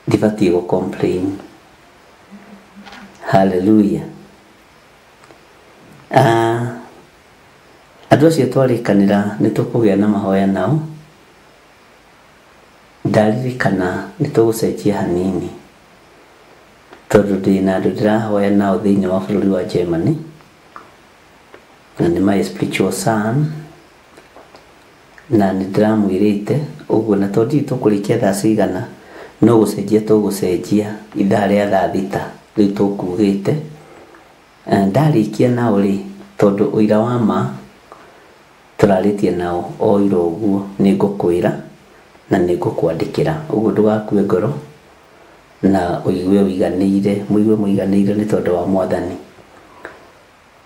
ndibatiĩ gũ complain. Hallelujah. Ah, andũ acio twarĩkanĩra nĩ tũkũgĩa na mahoya nao. Ndaririkana nĩ tũgũcenjia hanini tondũ ndĩna andũ ndĩrahoya nao thĩinĩ wa bũrũri wa Germany na nĩ my spiritual son na nĩ ndĩramwĩrĩte ũguo, na tondũ ndiũĩ tũkũrĩkia thaa cigana, no gũcenjia tũgũcenjia ithaa rĩa thaa thita rĩu tũkugĩte. Ndarĩkia nao rĩ, tondũ ũira wa ma tũrarĩtie nao o ira ũguo, nĩ ngũkwĩra na nĩ ngũkwandĩkĩra, ũguo ndũgakue ngoro na ũigue ũiganĩire, mũigue mũiganĩire nĩ tondũ wa Mwathani.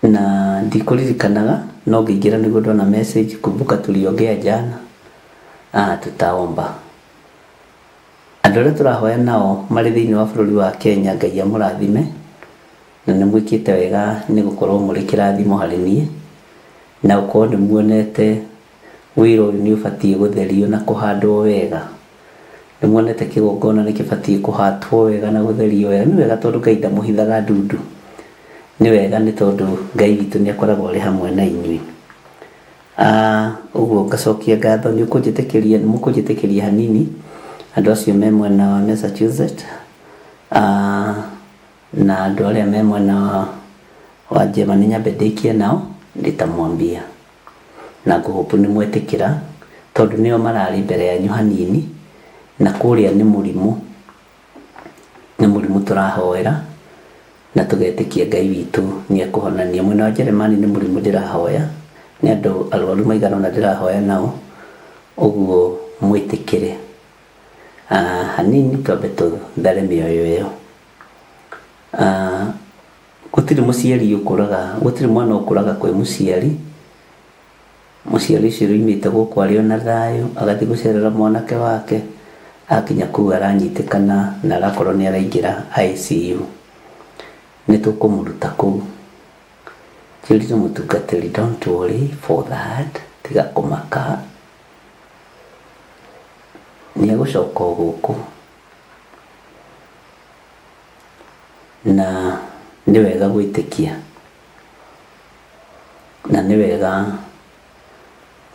Na ndikũririkanaga no ngĩingĩra nĩguo ndona message, kumbuka tuliongea jana, ah, tutaomba. Andũ arĩa tũrahoya nao marĩ thĩinĩ wa bũrũri wa Kenya, Ngai amũrathime, na nĩ mwĩkĩte wega nĩ gũkorwo mũrĩ kĩrathimo harĩ niĩ, na gũkorwo nĩ muonete wĩra ũyũ nĩ ũbatiĩ gũtherio na kũhandwo wega. Nĩ muonete kĩgongona nĩ kĩbatiĩ kũhatwo wega na gũtherio wega. Nĩ wega tondũ Ngai ndamũhithaga ndundu. Nĩ wega nĩ tondũ Ngai witũ nĩ akoragwo arĩ hamwe na inyuĩ. Ah, ũguo ngacokia ngatho nĩ ũkũnjĩtĩkĩria nĩ mũkũnjĩtĩkĩria hanini andũ acio me mwena wa Massachusetts, ah, na andũ arĩa me mwena wa Germany nyambe ndĩkie nao nitamwambia na ngũhope nĩ mwetĩkĩra tondũ nĩo mararĩ mbere yanyu hanini na kũrĩa nĩ mũrimũ, nĩ mũrimũ tũrahoera na tũgetĩkia Ngai witũ nĩ ekũhonania. Mwena wa Jeremani nĩ mũrimũ ndĩrahoya, nĩ andũ arwaru maigana ũna ndĩrahoya nao, ũguo mwĩtĩkĩre hanini twambe tũthare mĩoyo ĩyo. Gũtirĩ mũciari ũkũraga, gũtirĩ mwana ũkũraga kwĩ mũciari, mũciari ũcio ũroimĩte gũkũ arĩ ona thayũ, agathiĩ gũcerera mwanake wake, akinya kũu aranyitĩkana na arakorwo nĩ araingĩra ICU. Nĩ tũkũmũruta kũu. Njĩrire mũtungatĩri, don't worry for that, tiga kũmaka, nĩ egũcoka o gũkũ. Na nĩ wega gwĩtĩkia, na nĩ wega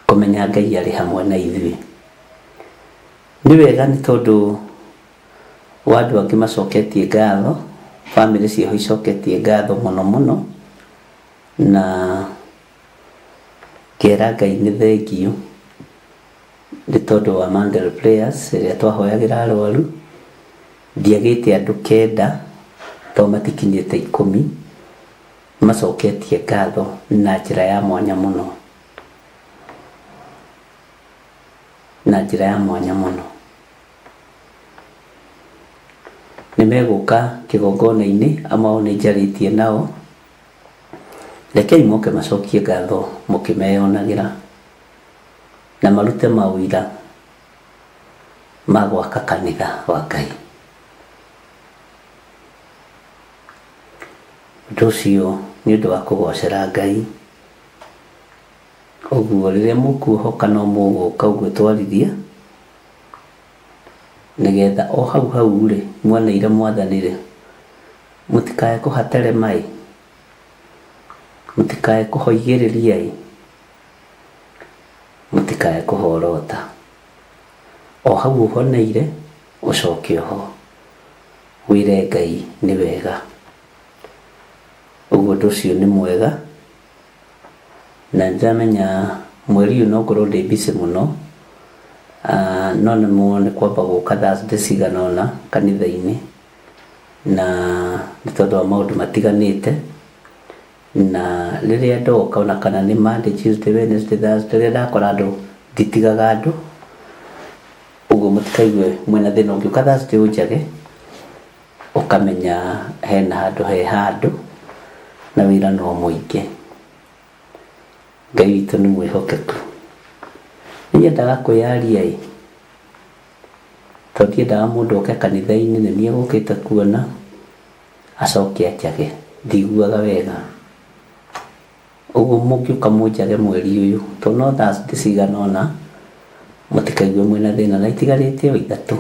kũmenya Ngai arĩ hamwe na ithuĩ. Nĩ wega nĩ tondũ wa andũ angĩ macoketie ngatho, bamĩrĩ ciĩho icoketie ngatho mũno mũno, na ngera Ngai nĩ thengiũ nĩ tondũ wa Mandel Prayers ĩrĩa twahoyagĩra arwaru. Ndiagĩte andũ kenda, to matikinyĩte ikũmi, Macoketie ngatho na njĩra ya mwanya mũno, na njĩra ya mwanya mũno. Nĩ megũka kĩgongona-inĩ, amwe ao nĩ njarĩtie nao. Rekei moke macokie ngatho mũkĩmeyonagĩra na marute maũira ma gwaka kanitha wa Ngai. Ũndũ ũcio nĩ ũndũ wa kũgocera Ngai. Ũguo rĩrĩa mũkuohoka no mũgũka ũguo twaririe, nĩgetha o hau hau rĩ, mwoneire Mwathani rĩ, mũtikae kũhaterema ĩ, mũtikae kũhoigĩrĩria ĩ, mũtikae kũhorota. O hau ũhoneire ũcoke oho wĩre Ngai nĩ wega. Ũguo ũndũ ũcio nĩ mwega, na nĩndĩramenya mweri ũyũ no ngorwo ndĩ busy mũno, no nĩ kwamba gũka Thursday cigana ũna kanitha-inĩ, na nĩ tondũ wa maũndũ matiganĩte, na rĩrĩa ndoka ona kana nĩ Monday, Tuesday, Wednesday, Thursday, rĩrĩa ndakora andũ nditigaga andũ, ũguo mũtikaigue mwĩna thĩna. Ũngĩũka Thursday ũnjage, ũkamenya hena handũ he handũ na wĩra no mũingĩ. Ngai witũ nĩ mwĩhokeku. Nĩ nyendaga kwĩyaria ĩ, tondũ ndiendaga mũndũ oke kanitha-inĩ nĩ niĩ egũkĩte kuona acoke anjage, ndiguaga wega. Ũguo mũngĩũka mũnjage mweri ũyũ, tondũ no Thursday cigana ũna, mũtikaigue mwĩna thĩna, na itigarĩte o ithatũ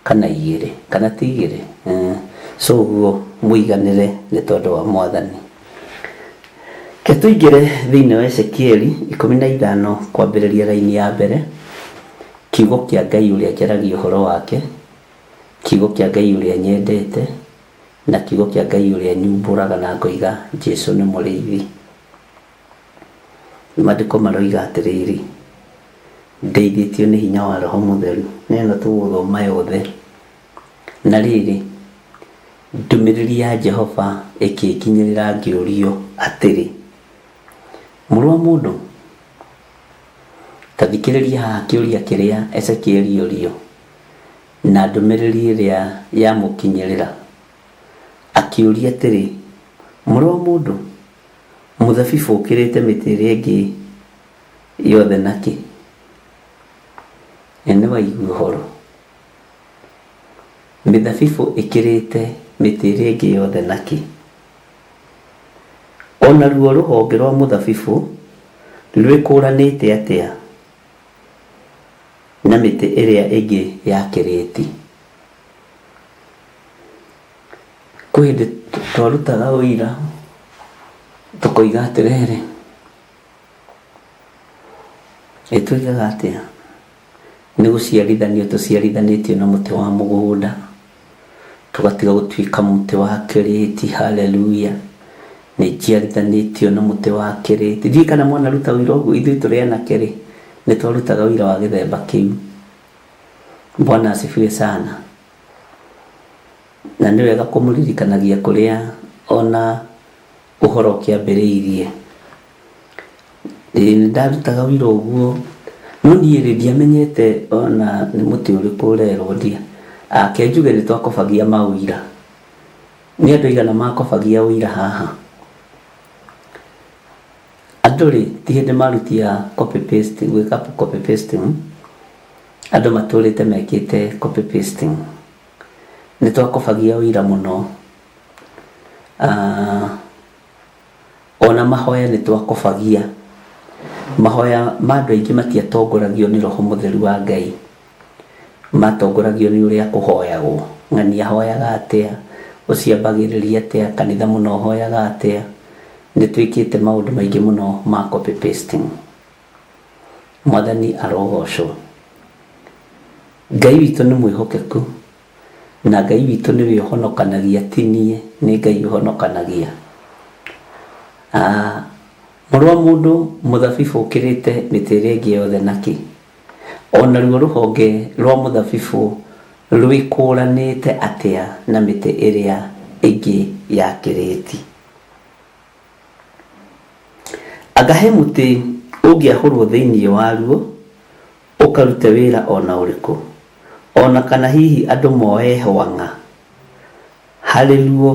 kana igĩrĩ kana ti igĩrĩ. So ũguo mũiganĩre nĩ tondũ wa Mwathani. Ke tũingĩre thĩinĩ wa Ezekieli 15 kwambĩrĩria raini ya mbere, kiugo kĩa Ngai ũrĩa njaragia ũhoro wake, kiugo kĩa Ngai ũrĩa nyendete, na kiugo kĩa Ngai ũrĩa nyumbũraga na ngoiga Jesu nĩ mũrĩithi. Maandĩko maroiga atĩrĩrĩ, ndeithĩtio nĩ hinya wa Roho Mũtheru, na ĩno tũgũthoma yothe. Na rĩrĩ, ndũmĩrĩri ya Jehova ĩkĩnginyĩrĩra ngĩũrio atĩrĩ, mũrũ wa mũndũ, ta thikĩrĩria haha kĩũria kĩrĩa Ezekieli orio na ndũmĩrĩri ĩrĩa yamũkinyĩrĩra. Akĩũria atĩrĩ, mũrũ wa mũndũ, mũthabibũ ũkĩrĩte mĩtĩ ĩrĩa ĩngĩ yothe nakĩ? Nĩ waigua ũhoro. Mĩthabibũ ĩkĩrĩte mĩtĩ ĩrĩa ĩngĩ yothe nakĩ? Ona ruo rũhonge rwa mũthabibũ rwĩkũranĩte atĩa na mĩtĩ ĩrĩa ĩngĩ ya kĩrĩti? Kwĩ hĩndĩ twarutaga ũira tũkoiga atĩrĩrĩ, ĩ twoigaga atĩa? Nĩ gũciarithanio tũciarithanĩtio na mũtĩ wa mũgũnda, tũgatiga gũtuĩka mũtĩ wa kĩrĩti. Haleluya! Nĩ njiarithanĩtio na mũtĩ wa kĩrĩti. Ndiũĩ kana mwanaruta ũira ũguo, ithuĩ tũrĩ anake rĩ, nĩ twarutaga ũira wa gĩthemba kĩu. Bwana asifiwe sana. Na nĩ wega kũmũririkanagia kũrĩa ona ũhoro ũkĩambĩrĩirie. Nĩ ndarutaga ũira ũguo, no niĩ rĩ, ndiamenyete ona nĩ mũtĩ ũrĩkũ ũrerwo ndia. Ke njuge nĩ twakobagia maũira. Nĩ andũ aigana makobagia ũira haha? Andũ rĩ, ti hĩndĩ marutia copy paste, gwĩka copy pasting, andũ matũrĩte mekĩte copy pasting. Nĩ twakobagia ũira mũno. Ona mahoya nĩ twakobagia. Mahoya ma andũ aingĩ matiatongoragio nĩ Roho Mũtheru wa Ngai, matongoragio nĩ ũrĩa kũhoyagwo. Ng'ani ahoyaga atĩa, ũcio ambagĩrĩria atĩa, kanitha mũno ũhoyaga atĩa. Nĩ twĩkĩte maũndũ maingĩ mũno ma copy pasting. Mwathani arogocwo. Ngai witũ nĩ mwĩhokeku, na Ngai witũ nĩwe ũhonokanagia, ti niĩ, nĩ Ngai ũhonokanagia. Mũrũ wa mũndũ, mũthabibũ ũkĩrĩte mĩtĩ ĩrĩa ĩngĩ yothe nakĩ? Ona ruo rũhonge rwa mũthabibũ rwĩkũranĩte atĩa na mĩtĩ ĩrĩa ĩngĩ ya kĩrĩti? Anga he mũtĩ ũngĩahũrwo thĩinĩ waruo ũkarute wĩra o na ũrĩkũ, o na kana hihi andũ moe hwang'a harĩ ruo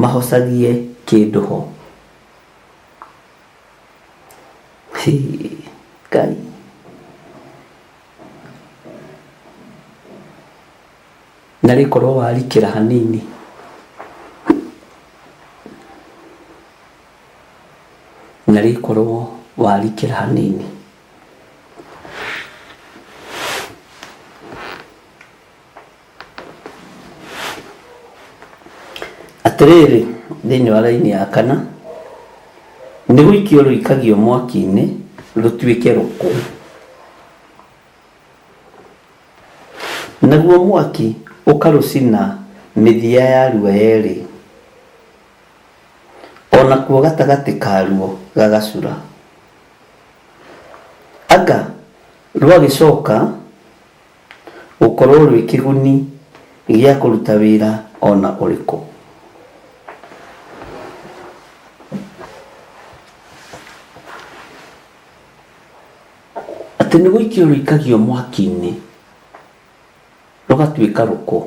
mahocagie kĩndũ ho? Hĩ, Ngai. Na rĩkorwo warikĩra hanini. Na rĩkorwo warikĩra hanini. Atĩrĩrĩ, thĩinĩ wa raini ya kana, nĩ gũikio rũikagio mwaki-inĩ rũtuĩke rũkũ. Naguo mwaki ũkarũcina mĩthia yaruo yerĩ, o nakuo gatagatĩ karuo gagacura. Anga rwagĩcoka gũkorũo rwĩ kĩguni gĩa kũruta wĩra o na ũrĩkũ? Atĩ nĩ gũikio rũikagio mwaki-inĩ rũgatuĩka rũkũ.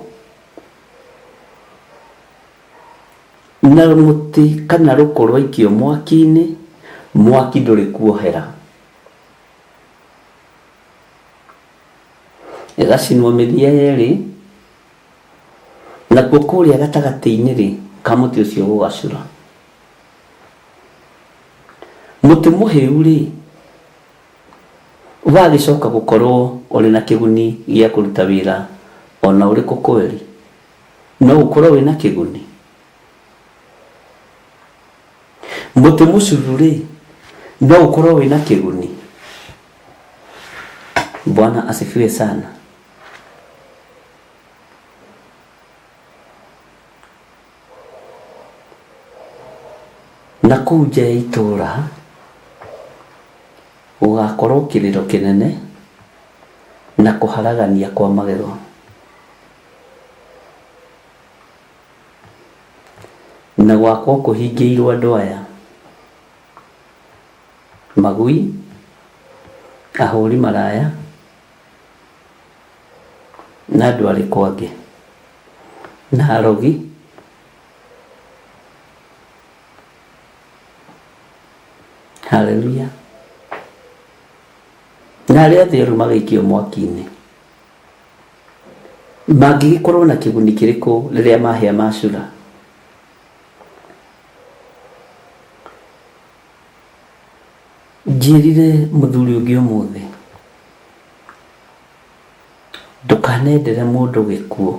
Na mũtĩ kana rũkũ rwaikio mwaki-inĩ, mwaki ndũrĩ kuohera. Ĩgacinwo mĩthia yerĩ, nakuo kũrĩa gatagatĩ-inĩ-rĩ, ka mũtĩ ũcio gũgacura. Mũtĩ mũhĩu-rĩ, wagĩcoka gũkorwo ũrĩ na kĩguni gĩa kũruta wĩra o na ũrĩkũ kweri? No ũkorwo wĩna kĩguni? Mũtĩ mũcuru-rĩ, no ũkorwo wĩna kĩguni? Bwana asifiwe sana. Na kũu nja ya itũũra gũgaakorwo kĩrĩro kĩnene na kũharagania kwa magego. Na gwakwo kũhingĩirwo andũ aya, magui, ahũri maraya, na andũ arĩkũ angĩ, na arogi. Haleluya. Na arĩa othe oru magaikio mwaki-inĩ. Mangĩgĩkorwo na kĩguni kĩrĩkũ rĩrĩa mahĩa macura? Njĩrire mũthuri ũngĩ ũmũthĩ, ndũkanendere mũndũ gĩkuũ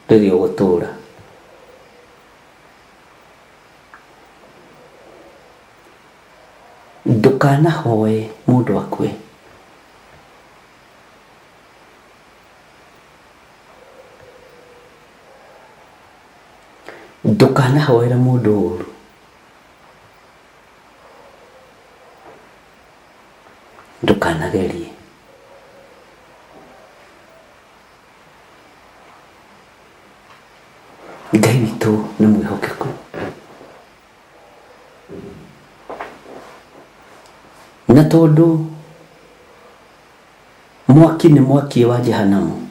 rĩrĩa ũgũtũra. Ndũkanahoe mũndũ akue. Ndũkanahoere mũndũ ũru. Ndũkanagerie. Ngai witũ nĩ mwĩhokeku. Na tondũ mwaki nĩ mwaki wa jehanamu,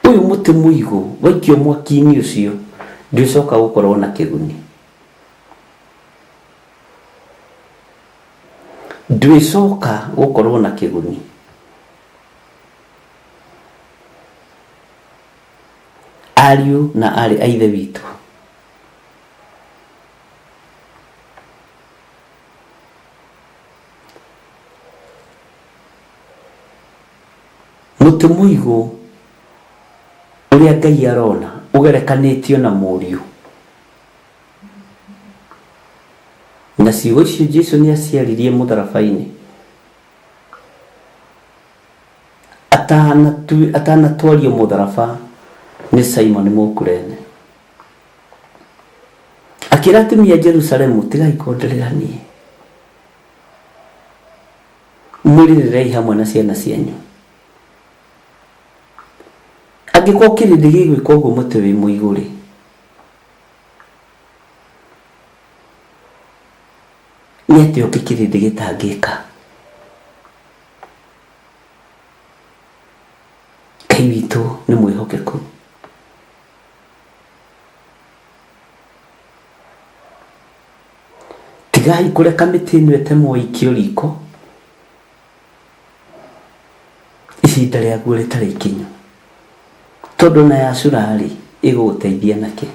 ũyũ mũtĩ mũigũ waikio mwaki-inĩ ũcio ndũcoka gũkorwo na kĩguni. Ndwĩcoka gũkorwo na kĩguni. Ariũ na aarĩ a Ithe witũ, mũtĩ mũigũ ũrĩa Ngai arona ũgerekanĩtio na mũriũ. Na ciugo icio Jesu nĩ aciaririe mũtharaba-inĩ atanatwario mũtharaba nĩ Simon Mũkurene. Akĩra atumia a Jerusalemu, tigai kũndĩrĩra niĩ, mwĩrĩrĩrei hamwe na ciana cianyu. Angĩkorwo kĩrĩndĩ gĩgwĩka ũguo mũtĩ wĩ mũigũ-rĩ, Nĩ atĩa ũngĩ kĩrĩndĩ gĩtangĩka? Ngai witũ nĩ mwĩhokeku. Tigai kũreka mĩtĩ ĩno ĩtemwo ĩikio riko ihinda rĩaguo rĩtarĩ ikinyu, tondũ ona yacura-rĩ, ĩgũgũteithia nakĩ?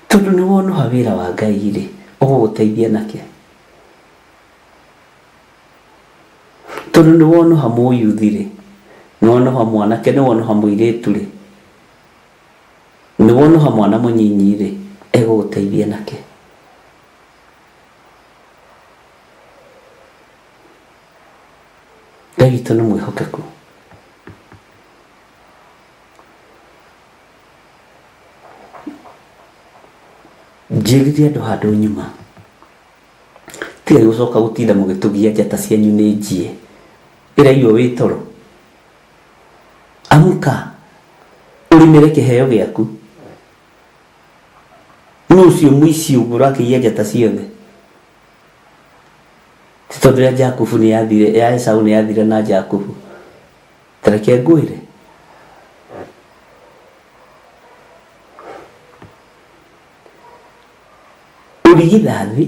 Tondũ nĩ wonoha wĩra wa Ngai-rĩ, ũgũgũteithia nakĩ? Tondũ nĩ wonoha mũyuthi-rĩ, nĩ wonoha mwanake, nĩ wonoha mũirĩtu-rĩ, nĩ wonoha mwana mũnyinyi-rĩ, egũgũteithia nakĩ? Ngai witũ nĩ mwĩhokeku. Njĩrire andũ handũ nyuma, tigai gũcoka gũtinda mũgĩtũgia njata cianyu nĩ njie, ĩraiywo wĩ toro. Amka ũrĩmĩre kĩheo gĩaku. Nũ ũcio mũici ũguo ũrakĩiya njata ciothe? Ti tondũ ya Jakubu nĩ yathire, ya Esau nĩ yathire na Jakubu. Ta reke ngwĩre. Ũrigithathi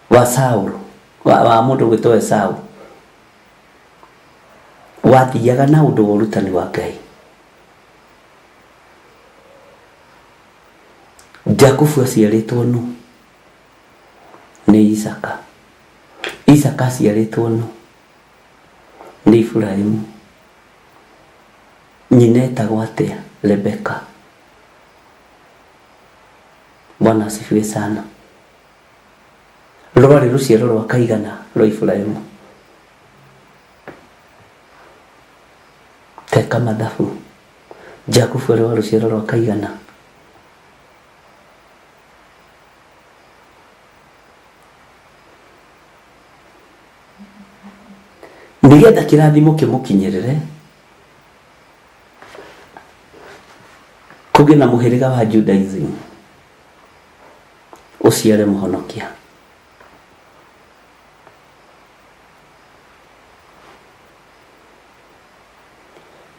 wa Saũlũ, wa mũndũ ũgwĩtwo Esau, wathiaga na ũndũ wa ũrutani wa Ngai. Jakubu aciarĩtwo nũ? Nĩ Isaka. Isaka aciarĩtwo nũ? Nĩ Iburahimu. Nyina etagwo atĩa? Rebeka. Bwana asifiwe sana. Rwarĩ rũciaro rwa kaigana rwa Iburahimu? Teka mathabu. Jakubu arĩ wa rũciaro rwa kaigana? Nĩgetha kĩrathimo kĩmũkinyĩrĩre, kũgĩe na mũhĩrĩga wa Judaism, ũciare mũhonokia.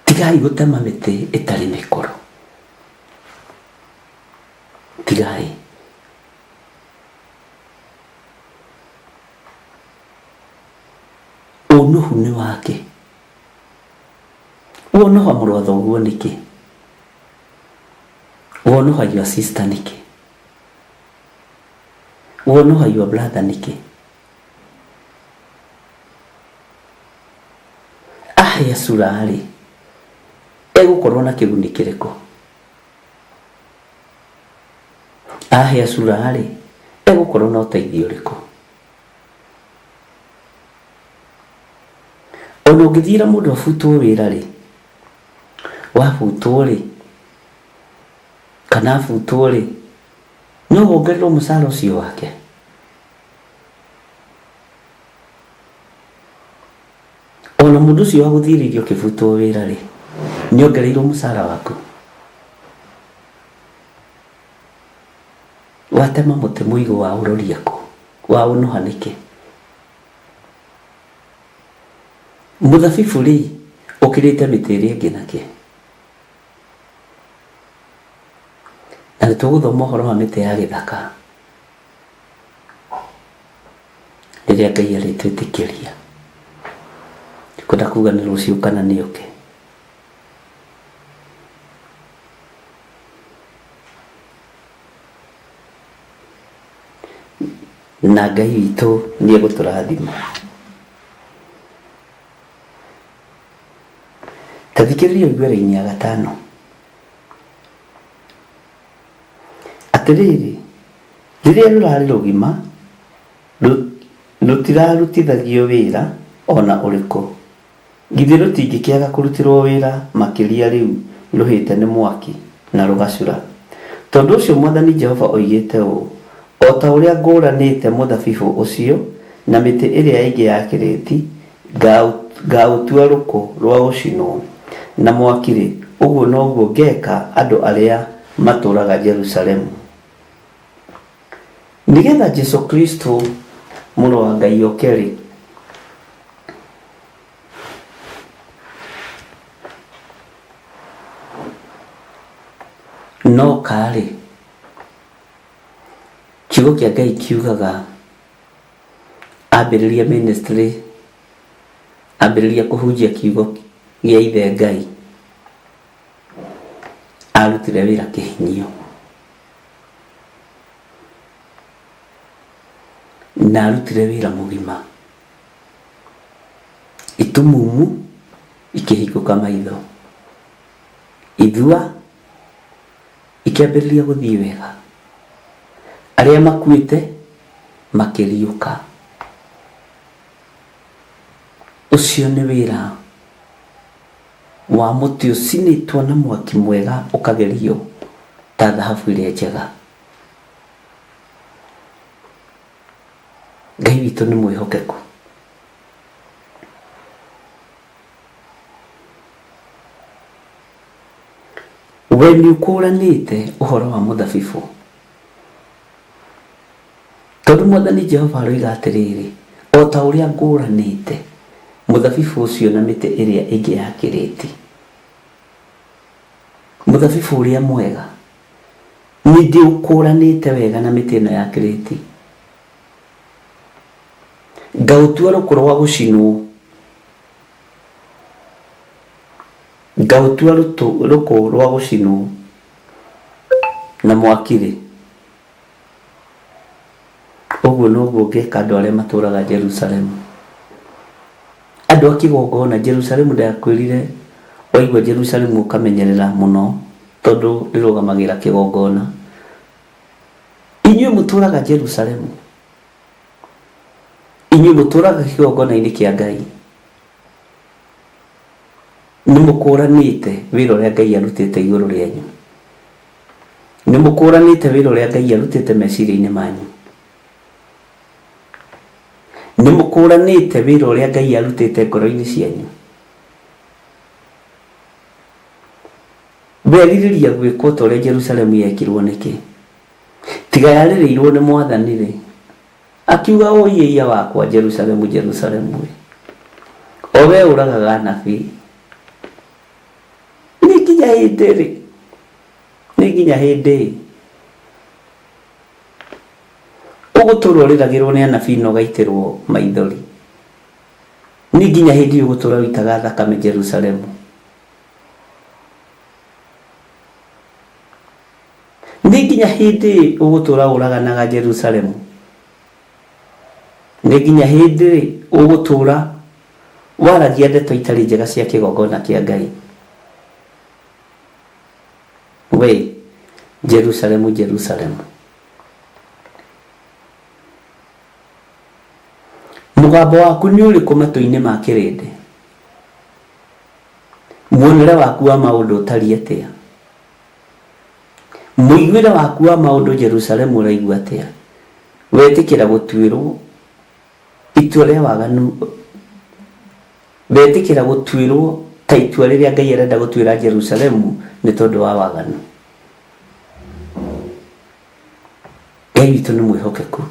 Tigai gũtema mĩtĩ ĩtarĩ mĩkũrũ. Tigai. Ũnũhu nĩ wake. Wonoha mũrũ wa thoguo nĩkĩ? Wonoha your sister nĩkĩ? Wonoha your brother nĩkĩ? Ahĩa cura-rĩ, egũkorwo na kĩguni kĩrĩkũ? Ahĩa cura-rĩ, egũkorwo na ũteithio ũrĩkũ? Ona ũngĩthiĩra mũndũ abutwo wĩra-rĩ, wabutwo-rĩ, kana abutwo-rĩ, no wongererwo mũcara ũcio wake? Ona mũndũ ũcio wa gũthiĩrĩirio ũkĩbutwo wĩra-rĩ, nĩongereirwo mũcara waku? Watema mũtĩ mũigũ wa ũroria kũ? Wa ũnũha nĩkĩ? Mũthabibũ-rĩ, ũkĩrĩte mĩtĩ ĩrĩa ĩngĩ nakĩ? Na nĩtũgũthoma ũhoro wa mĩtĩ ya gĩthaka. Rĩrĩa Ngai arĩtwĩtĩkĩria. Ndikwenda kuga nĩ rũciũ kana nĩ ũkĩ. Na Ngai witũ nĩ egũtũrathima. Ta thikĩrĩria ũigue raini ya gatano. Atĩrĩrĩ, rĩrĩa rũrarĩ rũgima, rũtirarutithagio wĩra o na ũrĩkũ, githĩ rũtingĩkĩaga kũrutĩrũo wĩra makĩria rĩu rũhĩte nĩ mwaki na rũgacura? Tondũ ũcio Mwathani Jehova oigĩte ũũ, O ta ũrĩa ngũũranĩte mũthabibũ ũcio na mĩtĩ ĩrĩa ĩngĩ ya kĩrĩti, ngaũtua rũkũ rwa gũcinwo na mwaki-rĩ, Ũguo noguo ngeka andũ arĩa matũũraga Jerusalemu. Nĩgetha Jesu Kristo mũrũ wa Ngai oke-rĩ, no ka-rĩ, kiugo kĩa Ngai kiugaga ambĩrĩria ministry, ambĩrĩria kũhunjia kiugo gĩa ithe Ngai, arutire wĩra kĩhinyio. Na arutire wĩra mũgima. Itumumu ikĩhingũka maitho. Ithua ikĩambĩrĩria gũthiĩ wega. Arĩa makuĩte makĩriũka. Ũcio nĩ wĩra wa mũtĩ ũcinĩtwo na mwaki mwega ũkagerio ta thahabu ĩrĩa njega. Ngai witũ nĩ mwĩhokeku. We nĩ ũkũũranĩte ũhoro wa mũthabibũ. Tondũ Mwathani Jehova aroiga atĩrĩrĩ, o ta ũrĩa ngũũranĩte mũthabibũ ũcio na mĩtĩ ĩrĩa ĩngĩ ya kĩrĩti, mũthabibũ ũrĩa mwega, nĩ ndĩũkũũranĩte wega na mĩtĩ ĩno ya kĩrĩti, ngaũtua rũkũ rwa gũcinwo, ngaũtua rũkũ rwa gũcinwo na mwaki-rĩ, Ũguo noguo ngeka andũ arĩa matũũraga Jerusalemu. Andũ a kĩgongona, Jerusalemu ndakwĩrire waigua Jerusalemu ũkamenyerera mũno tondũ rĩrũgamagĩra kĩgongona. Inyuĩ mũtũũraga Jerusalemu, inyuĩ mũtũũraga kĩgongona-inĩ kĩa Ngai, nĩ mũkũũranĩte wĩra ũrĩa Ngai arutĩte igũrũ rĩanyu. Nĩ mũkũũranĩte wĩra ũrĩa Ngai arutĩte meciria-inĩ manyu. Nĩ mũkũũranĩte wĩra ũrĩa Ngai arutĩte ngoro-inĩ cianyu. Werirĩria gwĩkwo ta ũrĩa Jerusalemu yekirwo nĩkĩ? Tiga yarĩrĩirwo nĩ Mwathani-rĩ, akiuga ũũ, Ĩiya wakwa, Jerusalemu, Jerusalemu-ĩ, o wee ũragaga anabii! Nĩ nginya hĩndĩ rĩ? Nĩ nginya hĩndĩ ĩ? Ũgũtũũra ũrĩragĩrwo nĩ anabii na ũgaitĩrwo maithori? Nĩ nginya hĩndĩ ĩ ũgũtũũra ũitaga thakame Jerusalemu? Nĩ nginya hĩndĩ ĩ ũgũtũũra ũraganaga Jerusalemu? Nĩ nginya hĩndĩ rĩ ũgũtũũra waragia ndeto itarĩ njega cia kĩgongona kĩa Ngai? Wee Jerusalemu, Jerusalemu, mũgambo waku nĩ ũrĩkũ matũ-inĩ ma kĩrĩndĩ? Muonere waku wa maũndũ ũtariĩ atĩa? Mũiguĩre waku wa maũndũ Jerusalemu ũraigua atĩa? Wetĩkĩra gũtuĩrwo itua rĩa waganu, wetĩkĩra gũtuĩrwo ta itua rĩrĩa Ngai arenda gũtuĩra Jerusalemu nĩ tondũ wa waganu. Ngai witũ nĩ mwĩhokeku.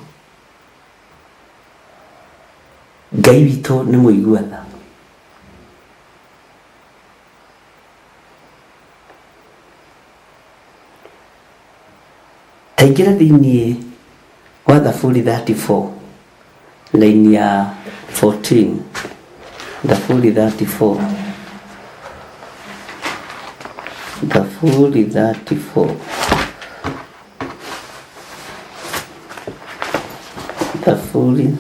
Ngai witũ nĩ mũigua tha. Ta ingĩra thĩinĩ wa Thaburi 34 raini ya 14. Thaburi 34. Thaburi 34. Thaburi 34.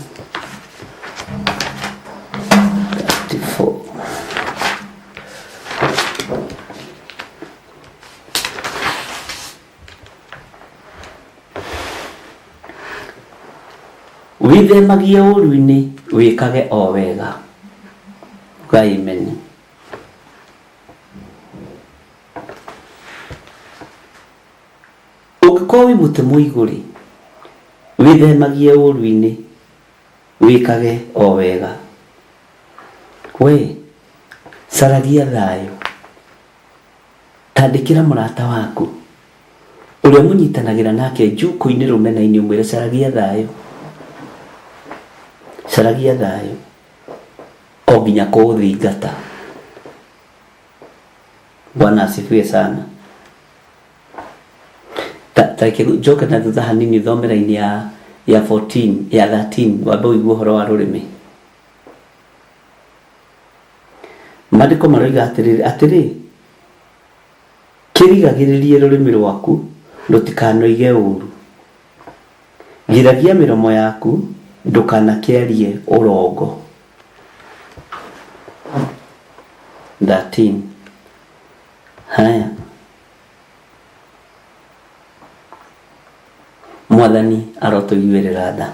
Wĩthemagie ũũru-inĩ, wĩkage o wega. Ugai ameni. Ũngĩkorwo wĩ mũtĩ mũigũ-rĩ, wĩthemagie ũũru-inĩ, wĩkage o wega. Wee caragia thayũ. Tandĩkĩra mũrata waku ũrĩa mũnyitanagĩra nake njukũ-inĩ rũmena-inĩ ũmwĩre caragia thayũ, caragia thayũ o nginya kũũthingata. Bwana asifiwe sana. Ta ta reke njoke na thutha hanini thome raini ya ya 14 ya 13 wambe ũigue ũhoro wa rũrĩmĩ. Maandĩko maroiga atĩrĩrĩ, atĩrĩ, kĩrigagĩrĩrie rũrĩmĩ rwaku rũtikanoige ũũru, giragia mĩromo yaku ndũkanakĩarie ũrongo. 13 haya Mwathani arotũiguĩrĩra tha.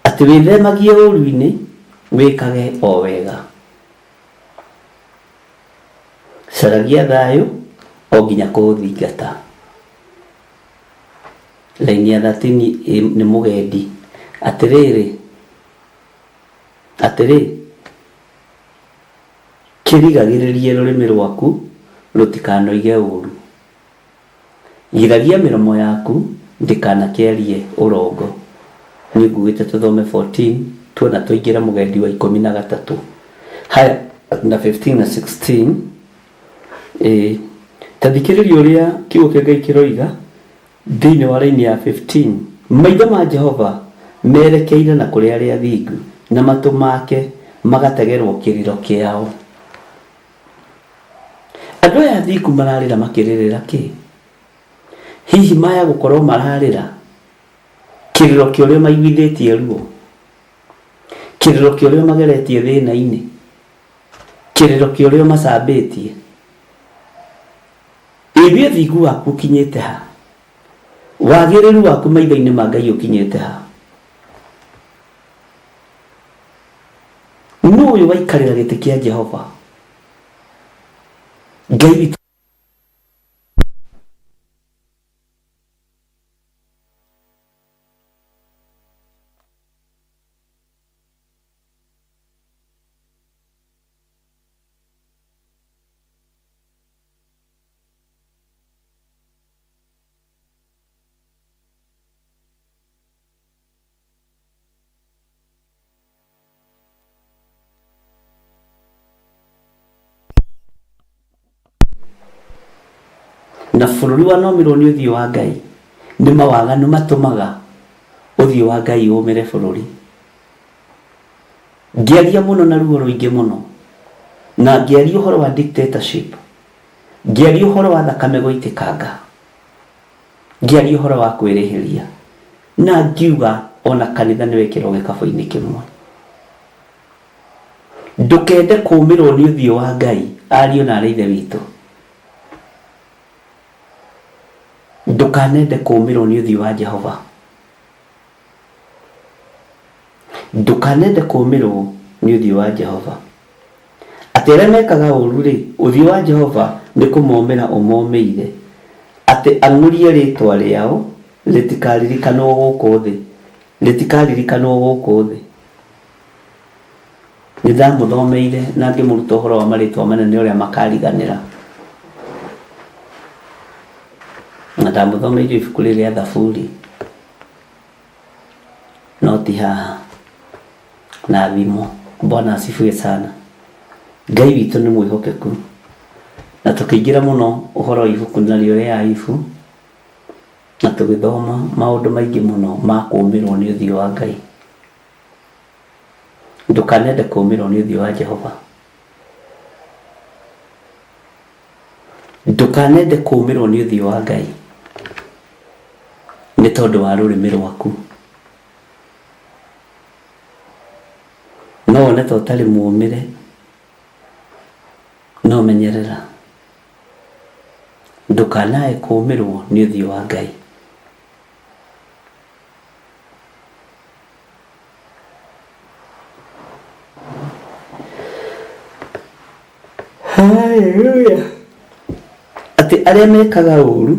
Atĩ wĩthemagie ũũru-inĩ, wĩkage o wega. Caragia thayũ o nginya kũũthingata. Raini ya 13 nĩ mũgendi. Atĩrĩrĩ, atĩrĩ, kĩrigagĩrĩrie rũrĩmĩ rwaku rũtikanoige ũũru. Giragia mĩromo yaku ndĩkanakĩarie ũrongo. Niĩ ngugĩte tũthome 14 tuona twaingĩra mũgendi wa 13. Haya na 15 na 16. Ĩĩ. Ta thikĩrĩria ũrĩa kiugo kĩa Ngai kĩroiga thĩinĩ wa raini ya 15. Maitho ma Jehova merekeire na kũrĩ arĩa athingu, na matũ make magategerwo kĩrĩro kĩao. Andũ aya athingu mararĩra makĩrĩrĩra kĩ? Hihi maya gũkorwo mararĩra kĩrĩro kĩa ũrĩa maiguithĩtie ruo? Kĩrĩro kĩa ũrĩa mageretie thĩna-inĩ? Kĩrĩro kĩa ũrĩa macambĩtie? Ĩĩ ũthingu waku ũkinyĩte ha? Wagĩrĩru waku maitho-inĩ ma Ngai ũkinyĩte ha? Nũ ũyũ waikarĩra gĩtĩ kĩa Jehova? Ngai witũ Na bũrũri wanomĩrwo nĩ ũthiũ wa Ngai nĩ mawaganu matũmaga ũthiũ wa Ngai ũmĩre bũrũri. Ngĩaria mũno na ruo rũingĩ mũno na ngĩaria ũhoro wa dictatorship, ngĩaria ũhoro wa thakame gũitĩkanga, ngĩaria ũhoro wa kwĩrĩhĩria na ngiuga ona kanitha nĩ wekĩrwo gĩkabũ-inĩ kĩmwe. Ndũkende kũũmĩrwo nĩ ũthiũ wa Ngai, ariũ na aarĩ a Ithe witũ. Ndũkanende kũũmĩrwo nĩ ũthiũ wa Jehova. Ndũkanende kũũmĩrwo nĩ ũthiũ wa Jehova. Atĩ arĩa mekaga ũũru-rĩ, ũthiũ wa Jehova nĩ kũmomĩra ũmomĩire, atĩ ang'ũrie rĩĩtwa rĩao rĩtikaririkanwo gũkũ thĩ, rĩtikaririkanwo gũkũ thĩ. Nĩ ndamũthomeire na ngĩmũruta ũhoro wa marĩtwa manene ũrĩa makariganĩra. Na ndamũthomeire ibuku rĩrĩ rĩa Thaburi, no ti haha. Na thimo. Bwana asifiwe sana. Ngai witũ nĩ mwĩhokeku. Na tũkĩingĩra mũno ũhoro wa ibuku narĩo rĩa Ayubu, na tũgĩthoma maũndũ maingĩ mũno ma kũũmĩrwo nĩ ũthiũ wa Ngai. Ndũkanende kũũmĩrwo nĩ ũthiũ wa Jehova. Ndũkanende kũũmĩrwo nĩ ũthiũ wa Ngai nĩ tondũ wa rũrĩmĩ rwaku. No wone ta ũtarĩ mũũmĩre, no menyerera ndũkanae kũũmĩrwo nĩ ũthiũ wa Ngai. Hallelujah. Atĩ arĩa mekaga ũũru,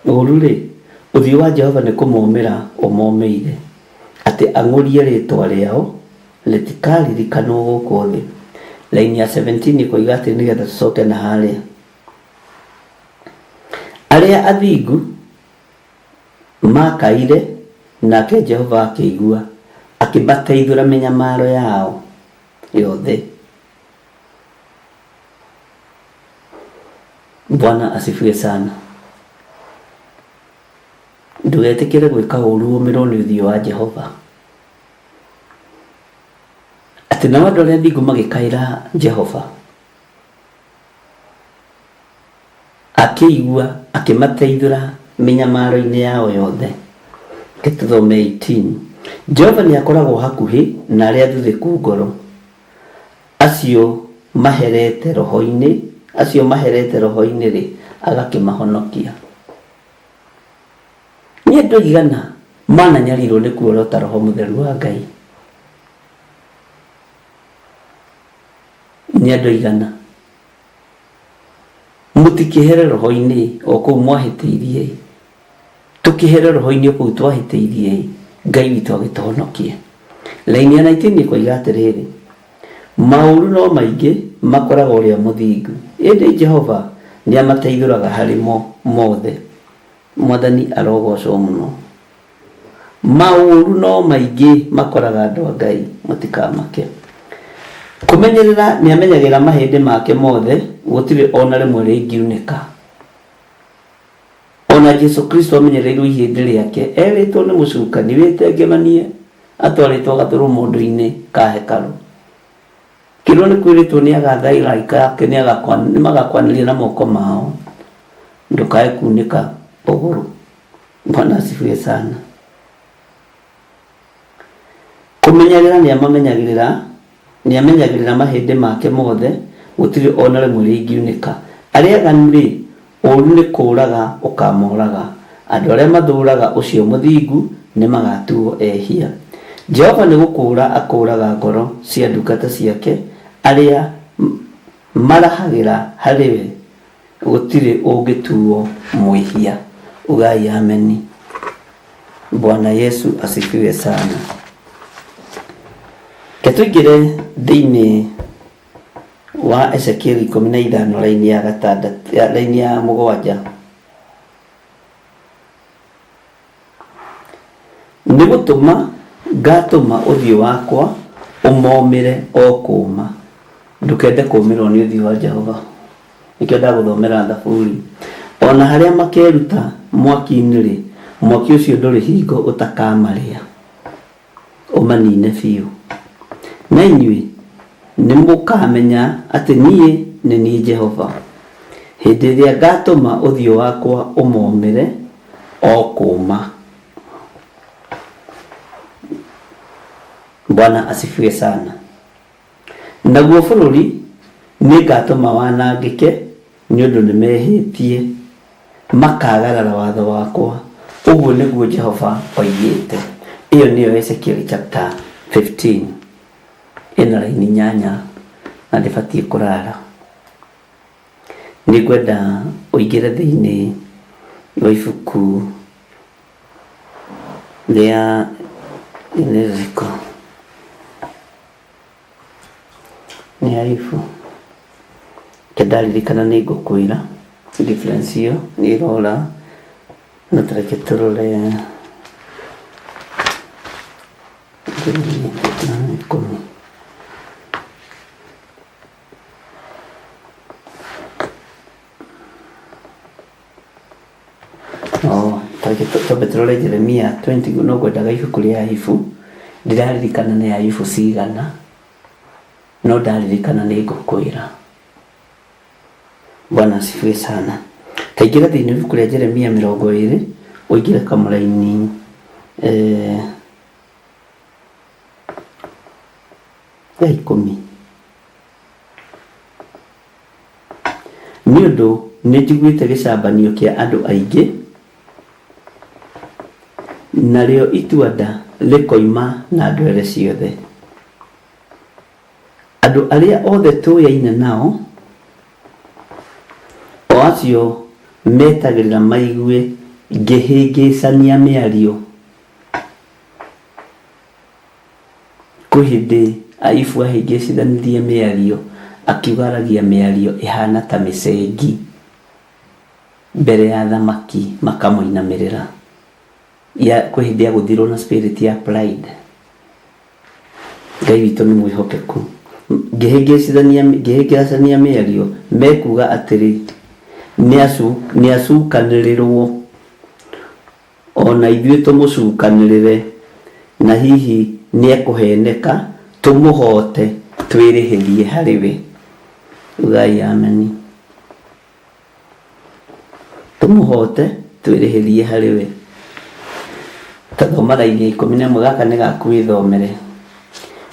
ũũru-rĩ, ũthiũ wa Jehova nĩ kũmomĩra ũmomĩire, atĩ ang'ũrie rĩĩtwa rĩao rĩtikaririkanwo gũkũ thĩ. Raini ya 17 ĩkoiga atĩ nĩgetha tũcoke na harĩa. Arĩa athingu makaire nake Jehova akĩigua, akĩmateithũra mĩnyamaro yao yothe. Bwana asifiwe sana. Ndũgetĩkĩre gwĩka ũũru ũmĩrwo nĩ ũthiũ wa Jehova. Atĩ nao andũ arĩa athingu magĩkaĩra Jehova, akĩigua akĩmateithũra mĩnyamaro-inĩ yao yothe. Reke tũthome 18. Jehova nĩ akoragwo hakuhĩ na arĩa athuthĩku ngoro, acio maherete roho-inĩ, acio maherete roho-inĩ-rĩ, agakĩmahonokia. Nĩ andũ aigana mananyarirwo nĩ kuorota roho mũtheru wa Ngai? Nĩ andũ aigana? Mũtikĩhere roho-inĩ o kũu mwahĩtĩirie, tũkĩhere roho-inĩ o kũu twahĩtĩirie, Ngai witũ agĩtũhonokie. Raini ya 19 ĩkoiga atĩrĩrĩ, maũru no maingĩ makoraga ũrĩa mũthingu, ĩndĩ Jehova nĩamateithũraga harĩ mo mothe. Mwathani arogocwo mũno. Maũru no maingĩ makoraga andũ a Ngai, mũtikamake. Kũmenyerera nĩamenyagĩrĩra mahĩndĩ make mothe, gũtirĩ o na rĩmwe rĩngiunĩka. Ona Jesu Kristo amenyereirwo ihĩndĩ rĩake, erĩtwo nĩ mũcukani, wĩtengemanie, atwarĩtwo agathũrwo mũndũ-inĩ ka hekarũ. Kĩrwo nĩ kwĩrĩtwo nĩ agatha araika ake nĩ magakwanĩria na moko mao, ndũkae kunĩka ũgũrũ. Bwana asifiwe sana. Kũmenyerera nĩamamenyagĩrĩra, nĩamenyagĩrĩra mahĩndĩ make mothe, gũtirĩ o na rĩmwe rĩngiunĩka. Arĩa aganu-rĩ, ũũru nĩ kũũraga ũkamooraga, andũ arĩa mathũũraga ũcio mũthingu nĩmagatuo ehia. Jehova nĩ gũkũũra akũũraga ngoro cia ndungata ciake, arĩa marahagĩra harĩ we gũtirĩ ũngĩtuo mwĩhia. Ugai ameni. Bwana Yesu asifiwe sana. Reke tũingĩre thĩinĩ wa Ezekieli 15 raini ya gatandatũ, raini ya mũgwanja. Nĩ gũtũma ngatũma ũthiũ wakwa ũmomĩre o kũũma. Ndũkende kũũmĩrwo nĩ ũthiũ wa Jehova. Nĩkĩo ndagũthomera Thaburi. O na harĩa makeruta mwaki-inĩ-rĩ, mwaki ũcio ndũrĩ hingo ũtakamarĩa, ũmanine biũ. Na inyuĩ nĩmũkamenya atĩ niĩ nĩ niĩ Jehova, hĩndĩ ĩrĩa ngatũma ũthiũ wakwa ũmomĩre o kũũma. Bwana asifiwe sana. Naguo bũrũri nĩngatũma wanangĩke nĩ ũndũ nĩmehĩtie makaagarara watho wakwa, ũguo nĩguo Jehova oigĩte. Ĩyo nĩyo Ezekiel chapter 15 ĩna raini 8 na ndĩbatiĩ kũrara. Nĩngwenda ũingĩre thĩinĩ wa ibuku rĩa nĩ rĩrĩkũ? Nĩ Ayubu. Reke ndaririkana nĩ ngũkwĩra reference ĩyo nĩ ĩrora no ta reke tũrore 10. Oh, tareke twambe tũrore Jeremia 20 no ngwendaga ibuku rĩa Ayubu. Ndiraririkana nĩ Ayubu cigana, no ndaririkana nĩ ngũkwĩra. Bwana asifiwe sana. Taingĩra thĩinĩ wa ibuku rĩa Jeremia 20, ũingĩre kamũraini ya 10. Nĩ ũndũ nĩnjiguĩte gĩcambanio kĩa andũ aingĩ, narĩo itua-nda rĩkoima na ndwere ciothe. Andũ arĩa othe tũyaine nao, o acio metagĩrĩra maigue ngĩhĩngĩcania mĩario. Kwĩ hĩndĩ Ayubu ahĩngĩcithanirie mĩario. Akiuga aragia mĩario ĩhana ta mĩcengi mbere ya athamaki makamũinamĩrĩra. Ya kwĩ hĩndĩ agũthirwo na spirit ya pride. Ngai witũ nĩ mwĩhokeku. Ngĩhĩngĩcithania ngĩhĩngĩcania mĩario mekuga atĩrĩ nĩacukanĩrĩrwo o na ithuĩ tũmũcukanĩrĩre na hihi nĩekũheneka tũmũhote twĩrĩhĩrie harĩ we. Ugai ameni. Tũmũhote twĩrĩhĩrie harĩ we. Ta thoma raini ya 11 gaka nĩ gaku wĩthomere.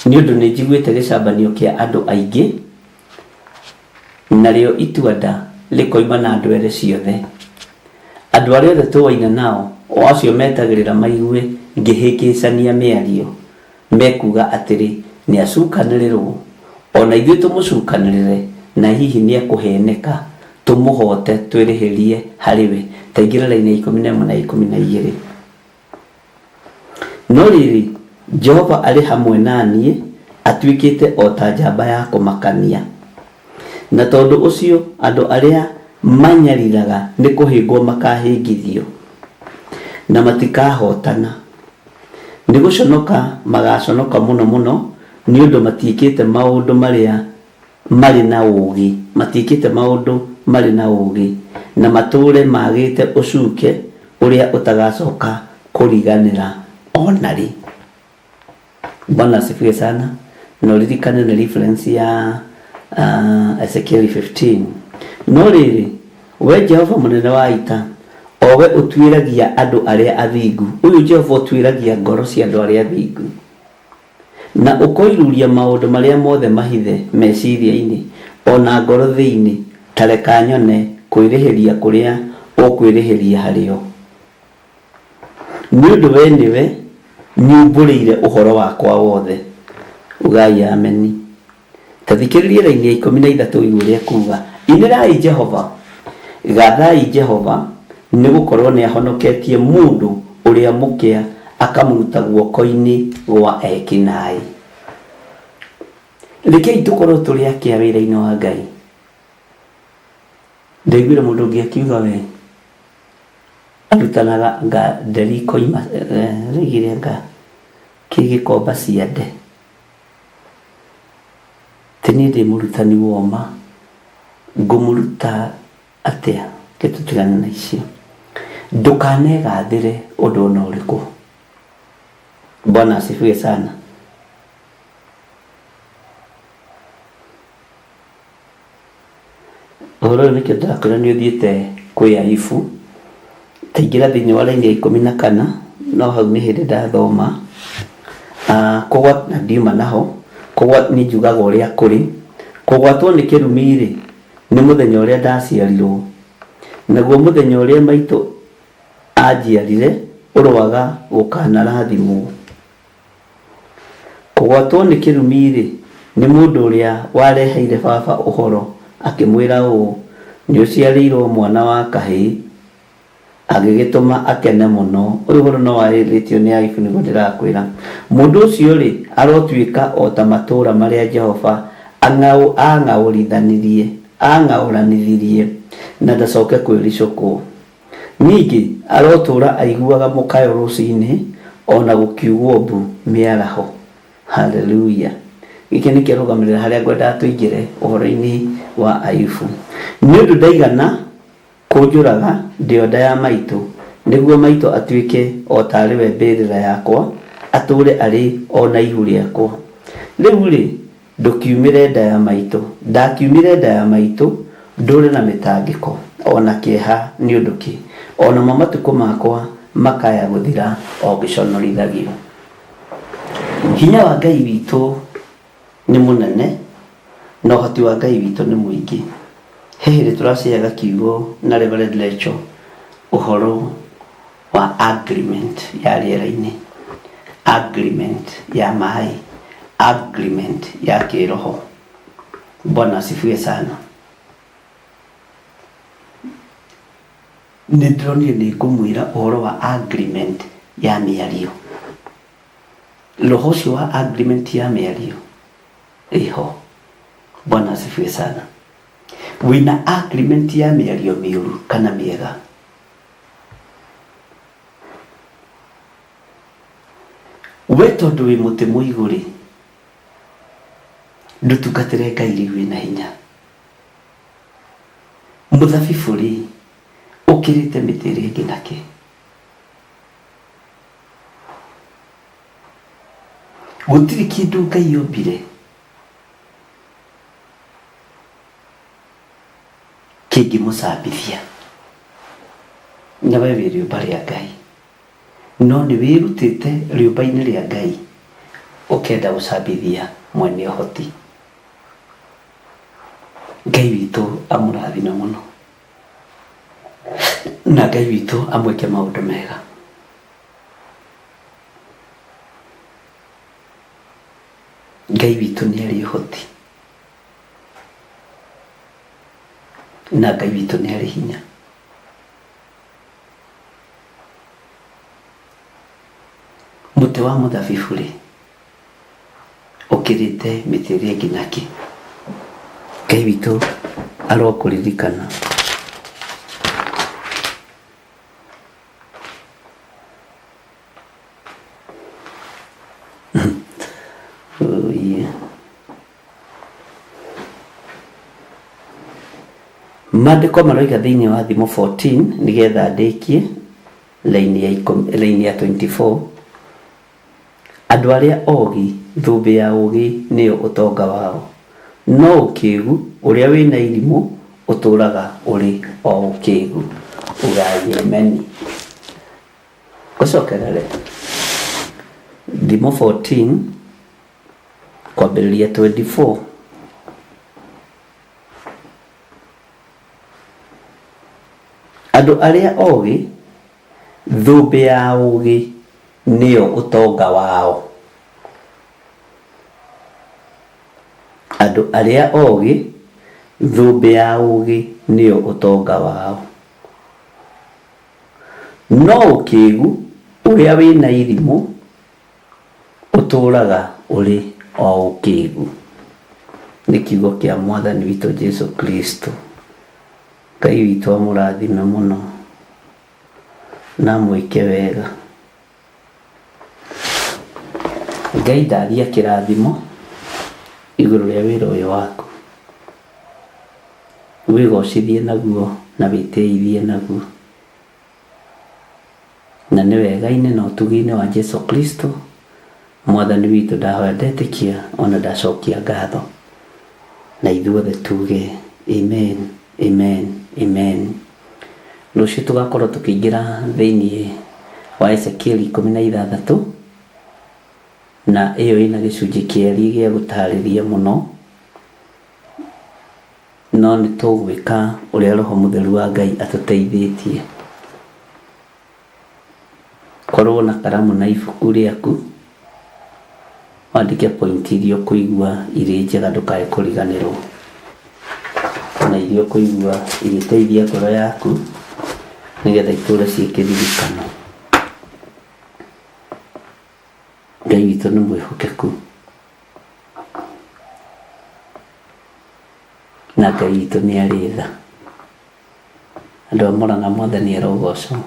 Nĩ ũndũ nĩ njiguĩte gĩcambanio kĩa andũ aingĩ, narĩo itua-nda rĩkoima na ndwere ciothe. Andũ arĩa othe tũwaine nao, o acio metagĩrĩra maigue ngĩhĩngĩcania mĩario, mekuuga atĩrĩ, Nĩacukanĩrĩrũo, o na ithuĩ tũmũcukanĩrĩre, na hihi nĩekũheeneka, tũmũhoote twĩrĩhĩrie harĩ we. Ta ingĩra raini ya 11 na ya 12. No rĩrĩ, Jehova arĩ hamwe na niĩ, atuĩkĩte o ta njamba ya kũmakania. Na tondũ ũcio andũ arĩa manyariraga nĩ kũhĩngwo makahĩngithio, na matikahootana. Nĩ gũconoka magaconoka mũno mũno, nĩ ũndũ matiĩkĩte maũndũ marĩa marĩ na ũũgĩ, matiĩkĩte maũndũ marĩ na ũũgĩ, na matũũre maagĩte ũcuke ũrĩa ũtagacoka kũriganĩra o na rĩ. Bwana asifiwe sana. Na ũririkane nĩ reference ya uh, Ezekieli 15. No rĩrĩ, we Jehova mũnene wa ita, o we ũtuĩragia andũ arĩa athingu, ũyũ Jehova ũtuĩragia ngoro cia andũ arĩa athingu, Na ũkoiruria maũndũ marĩa mothe mahithe meciria-inĩ, o na ngoro thĩinĩ, ta reka nyone kwĩrĩhĩria kũrĩa ũkwĩrĩhĩria harĩ o. Nĩ ũndũ wee nĩwe nyumbũrĩire ũhoro wakwa wothe. Ugai Ameni. Ta thikĩrĩria raini ya 13 ũigue ũrĩa ĩkuuga, Inĩrai Jehova! Gaathai Jehova, nĩ gũkorũo nĩ ahonoketie mũndũ ũrĩa mũkĩa akamũruta guoko-inĩ gwa eki-naĩ. Rekei tũkorũo tũrĩ akĩa wĩra-inĩ wa Ngai. Ndaiguire mũndũ ũngĩ akiuga we arutanaga anga nderi ikoima, oigire anga kĩ gĩkomba ciande. Ti niĩ ndĩ mũrutani woma, ngũmũruta atĩa? Reke tũtigane na icio. Ndũkanegathĩre ũndũ ona ũrĩkũ. Bwana asifiwe sana. Ũhoro ũyũ nĩkĩo ndĩrakwĩra nĩ ũthiĩte kwĩ Ayubu, ta ingĩra thĩinĩ wa raini ya 14, no hau nĩ hĩndĩ ndathoma, na ndiuma naho, niĩ njugaga ũrĩa kũrĩ, kũgwatwo nĩ kĩrumi-rĩ, nĩ mũthenya ũrĩa ndaciarirwo, naguo mũthenya ũrĩa maitũ anjiarire ũroaga gũkanarathimwo. Kũgwatwo nĩ kĩrumi-rĩ, nĩ mũndũ ũrĩa wareheire baba ũhoro akĩmwĩra ũũ, 'Nĩũciarĩirũo mwana wa kahĩĩ! Agĩgĩtũma akene mũno. Ũyũ ũhoro no warĩtio nĩ Ayubu nĩguo ndĩrakwĩra. Mũndũ ũcio-rĩ, arotuĩka o ta matũũra marĩa Jehova aang'aũranithirie, na ndacoke kwĩricũkwo. Ningĩ arotũũra aiguaga mũkayo rũcinĩ, o na gũkiugwo mbu mĩaraho. Haleluya! Gĩkĩ nĩ kĩrũgamĩrĩra harĩa ngwendaga tũingĩre ũhoro-inĩ wa Ayubu. Nĩ ũndũ ndaigana kũnjũraga ndĩ o nda ya maitũ, nĩguo maitũ atuĩke o ta arĩ we mbĩrĩra yakwa, atũũre arĩ o na ihu rĩakwa. Rĩu-rĩ, Ndũkiumĩre nda ya maitũ. Ndakiumire nda ya maitũ ndũre na mĩtangĩko o na kĩeha nĩ ũndũ kĩ? O namo matukũ makwa makaya gũthira o ngĩconorithagio. Hinya wa Ngai witũ nĩ mũnene, na ũhoti wa Ngai witũ nĩ mũingĩ. He hĩndĩ tũraciaga kiugo na Reverend Rachel ũhoro wa agreement ya rĩera-inĩ, agreement ya maĩ, agreement ya kĩroho. Bwana asifiwe sana. Nĩ ndĩronire nĩ ngũmwĩra ũhoro wa agreement ya mĩario. Roho ũcio wa agreement ya mĩario ĩho. Bwana asifiwe sana. Wĩna agreement ya mĩario mĩũru kana mĩega? We tondũ wĩ mũtĩ mũigũ rĩ, ndũtungatĩre Ngai rĩu wĩna hinya. Mũthabibũ rĩ, ũkĩrĩte mĩtĩ ĩrĩa ĩngĩ nakĩ? Gũtirĩ kĩndũ Ngai ombire kĩngĩmũcambithia. Na we wĩ rĩũmba rĩa Ngai. No nĩ wĩrutĩte rĩũmba-inĩ rĩa Ngai ũkenda gũcambithia mwene ũhoti. Ngai witũ amũrathime mũno. Na Ngai witũ amwĩke maũndũ mega. Ngai witũ nĩ arĩ ũhoti. Na Ngai witũ nĩ arĩ hinya. Mũtĩ wa mũthabibũ rĩ, ũkĩrĩte mĩtĩ ĩrĩa ĩngĩ nakĩ? Ngai witũ arokũririkana. Oh, yeah. Maandĩko maroiga thĩinĩ wa Thimo 14 nĩgetha ndĩkie laini ya laini ya 24, andũ arĩa ogi thũmbĩ ya ũũgĩ nĩyo ũtonga wao, no ũkĩgu ũrĩa wĩna irimũ ũtũũraga ũrĩ o ũkĩgu. Ugai ameni. Ngũcokerere Thimo 14 kwambĩrĩria 24. Andũ arĩa ogĩ, thũmbĩ ya ũũgĩ nĩyo ũtonga wao. Andũ arĩa ogĩ, thũmbĩ ya ũũgĩ nĩyo ũtonga wao. No ũkĩgu ũrĩa wĩna irimũ ũtũũraga ũrĩ o ũkĩgu. Nĩ kiugo kĩa Mwathani witũ Jesu Kristo. Ngai witũ amũrathime mũno na amwĩke wega. Ngai ndaria kĩrathimo igũrũ rĩa wĩra ũyũ waku. Wĩgocithie naguo na wĩtĩithie naguo. Na nĩ wega-inĩ na ũtugi-inĩ wa Jesu Kristo Mwathani witũ ndahoya ndetĩkia ona ndacokia ngatho. Na ithuothe tuge amen, amen, amen. Rũciũ tũgakorwo tũkĩingĩra thĩinĩ wa Ezekieli 16, na ĩyo ĩna gĩcunjĩ kĩariĩ gĩa gũtarĩria mũno, no nĩ tũgwĩka ũrĩa Roho Mũtheru wa Ngai atũteithĩtie. Korwo na karamu na ibuku rĩaku, wandĩke point iria ũkũigua irĩ njega ndũkae kũriganĩrwo, na iria ũkũigua igĩteithia ngoro yaku nĩgetha itũre ciĩ kĩririkano. Ngai witũ nĩ mwĩhokeku, na Ngai witũ nĩ arĩ tha. Andũ a Mũrang'a Mwathani arogocwo.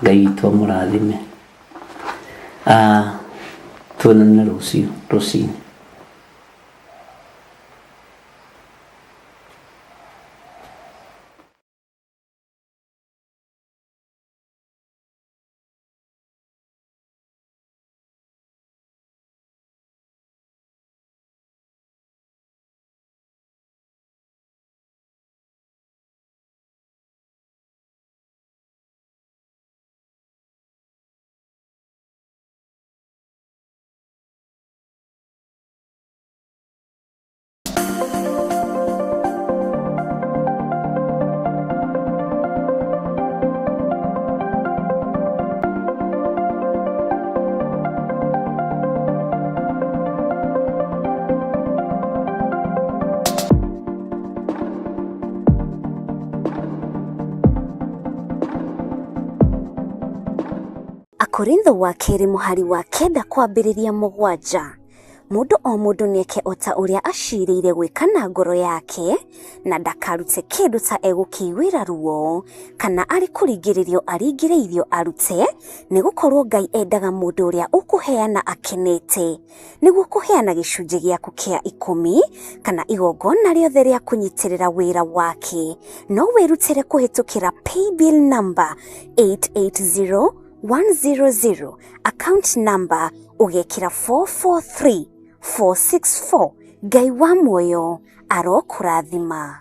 Ngai witũ amũrathime. Ah, tuonane rũciũ rũcinĩ. Akorintho wa kerĩ mũhari wa kenda kwambĩrĩria mũgwanja. Mũndũ o mũndũ nĩeke o ta ũrĩa acirĩire gwĩka na ngoro yake, na ndakarute kĩndũ ta egũkĩiguĩra ruo, kana arĩ kũringĩrĩrio aringĩrĩirio arute, nĩgũkorwo Ngai endaga mũndũ ũrĩa ũkũheana akenete. Nĩguo kũheana gĩcunjĩ gĩaku kĩa 10 kana igongona rĩothe rĩa kũnyitĩrĩra wĩra wake, no wĩrutĩre kũhĩtũkĩra paybill number 880100, account number ũgekĩra 443464. Ngai wa muoyo arokũrathima.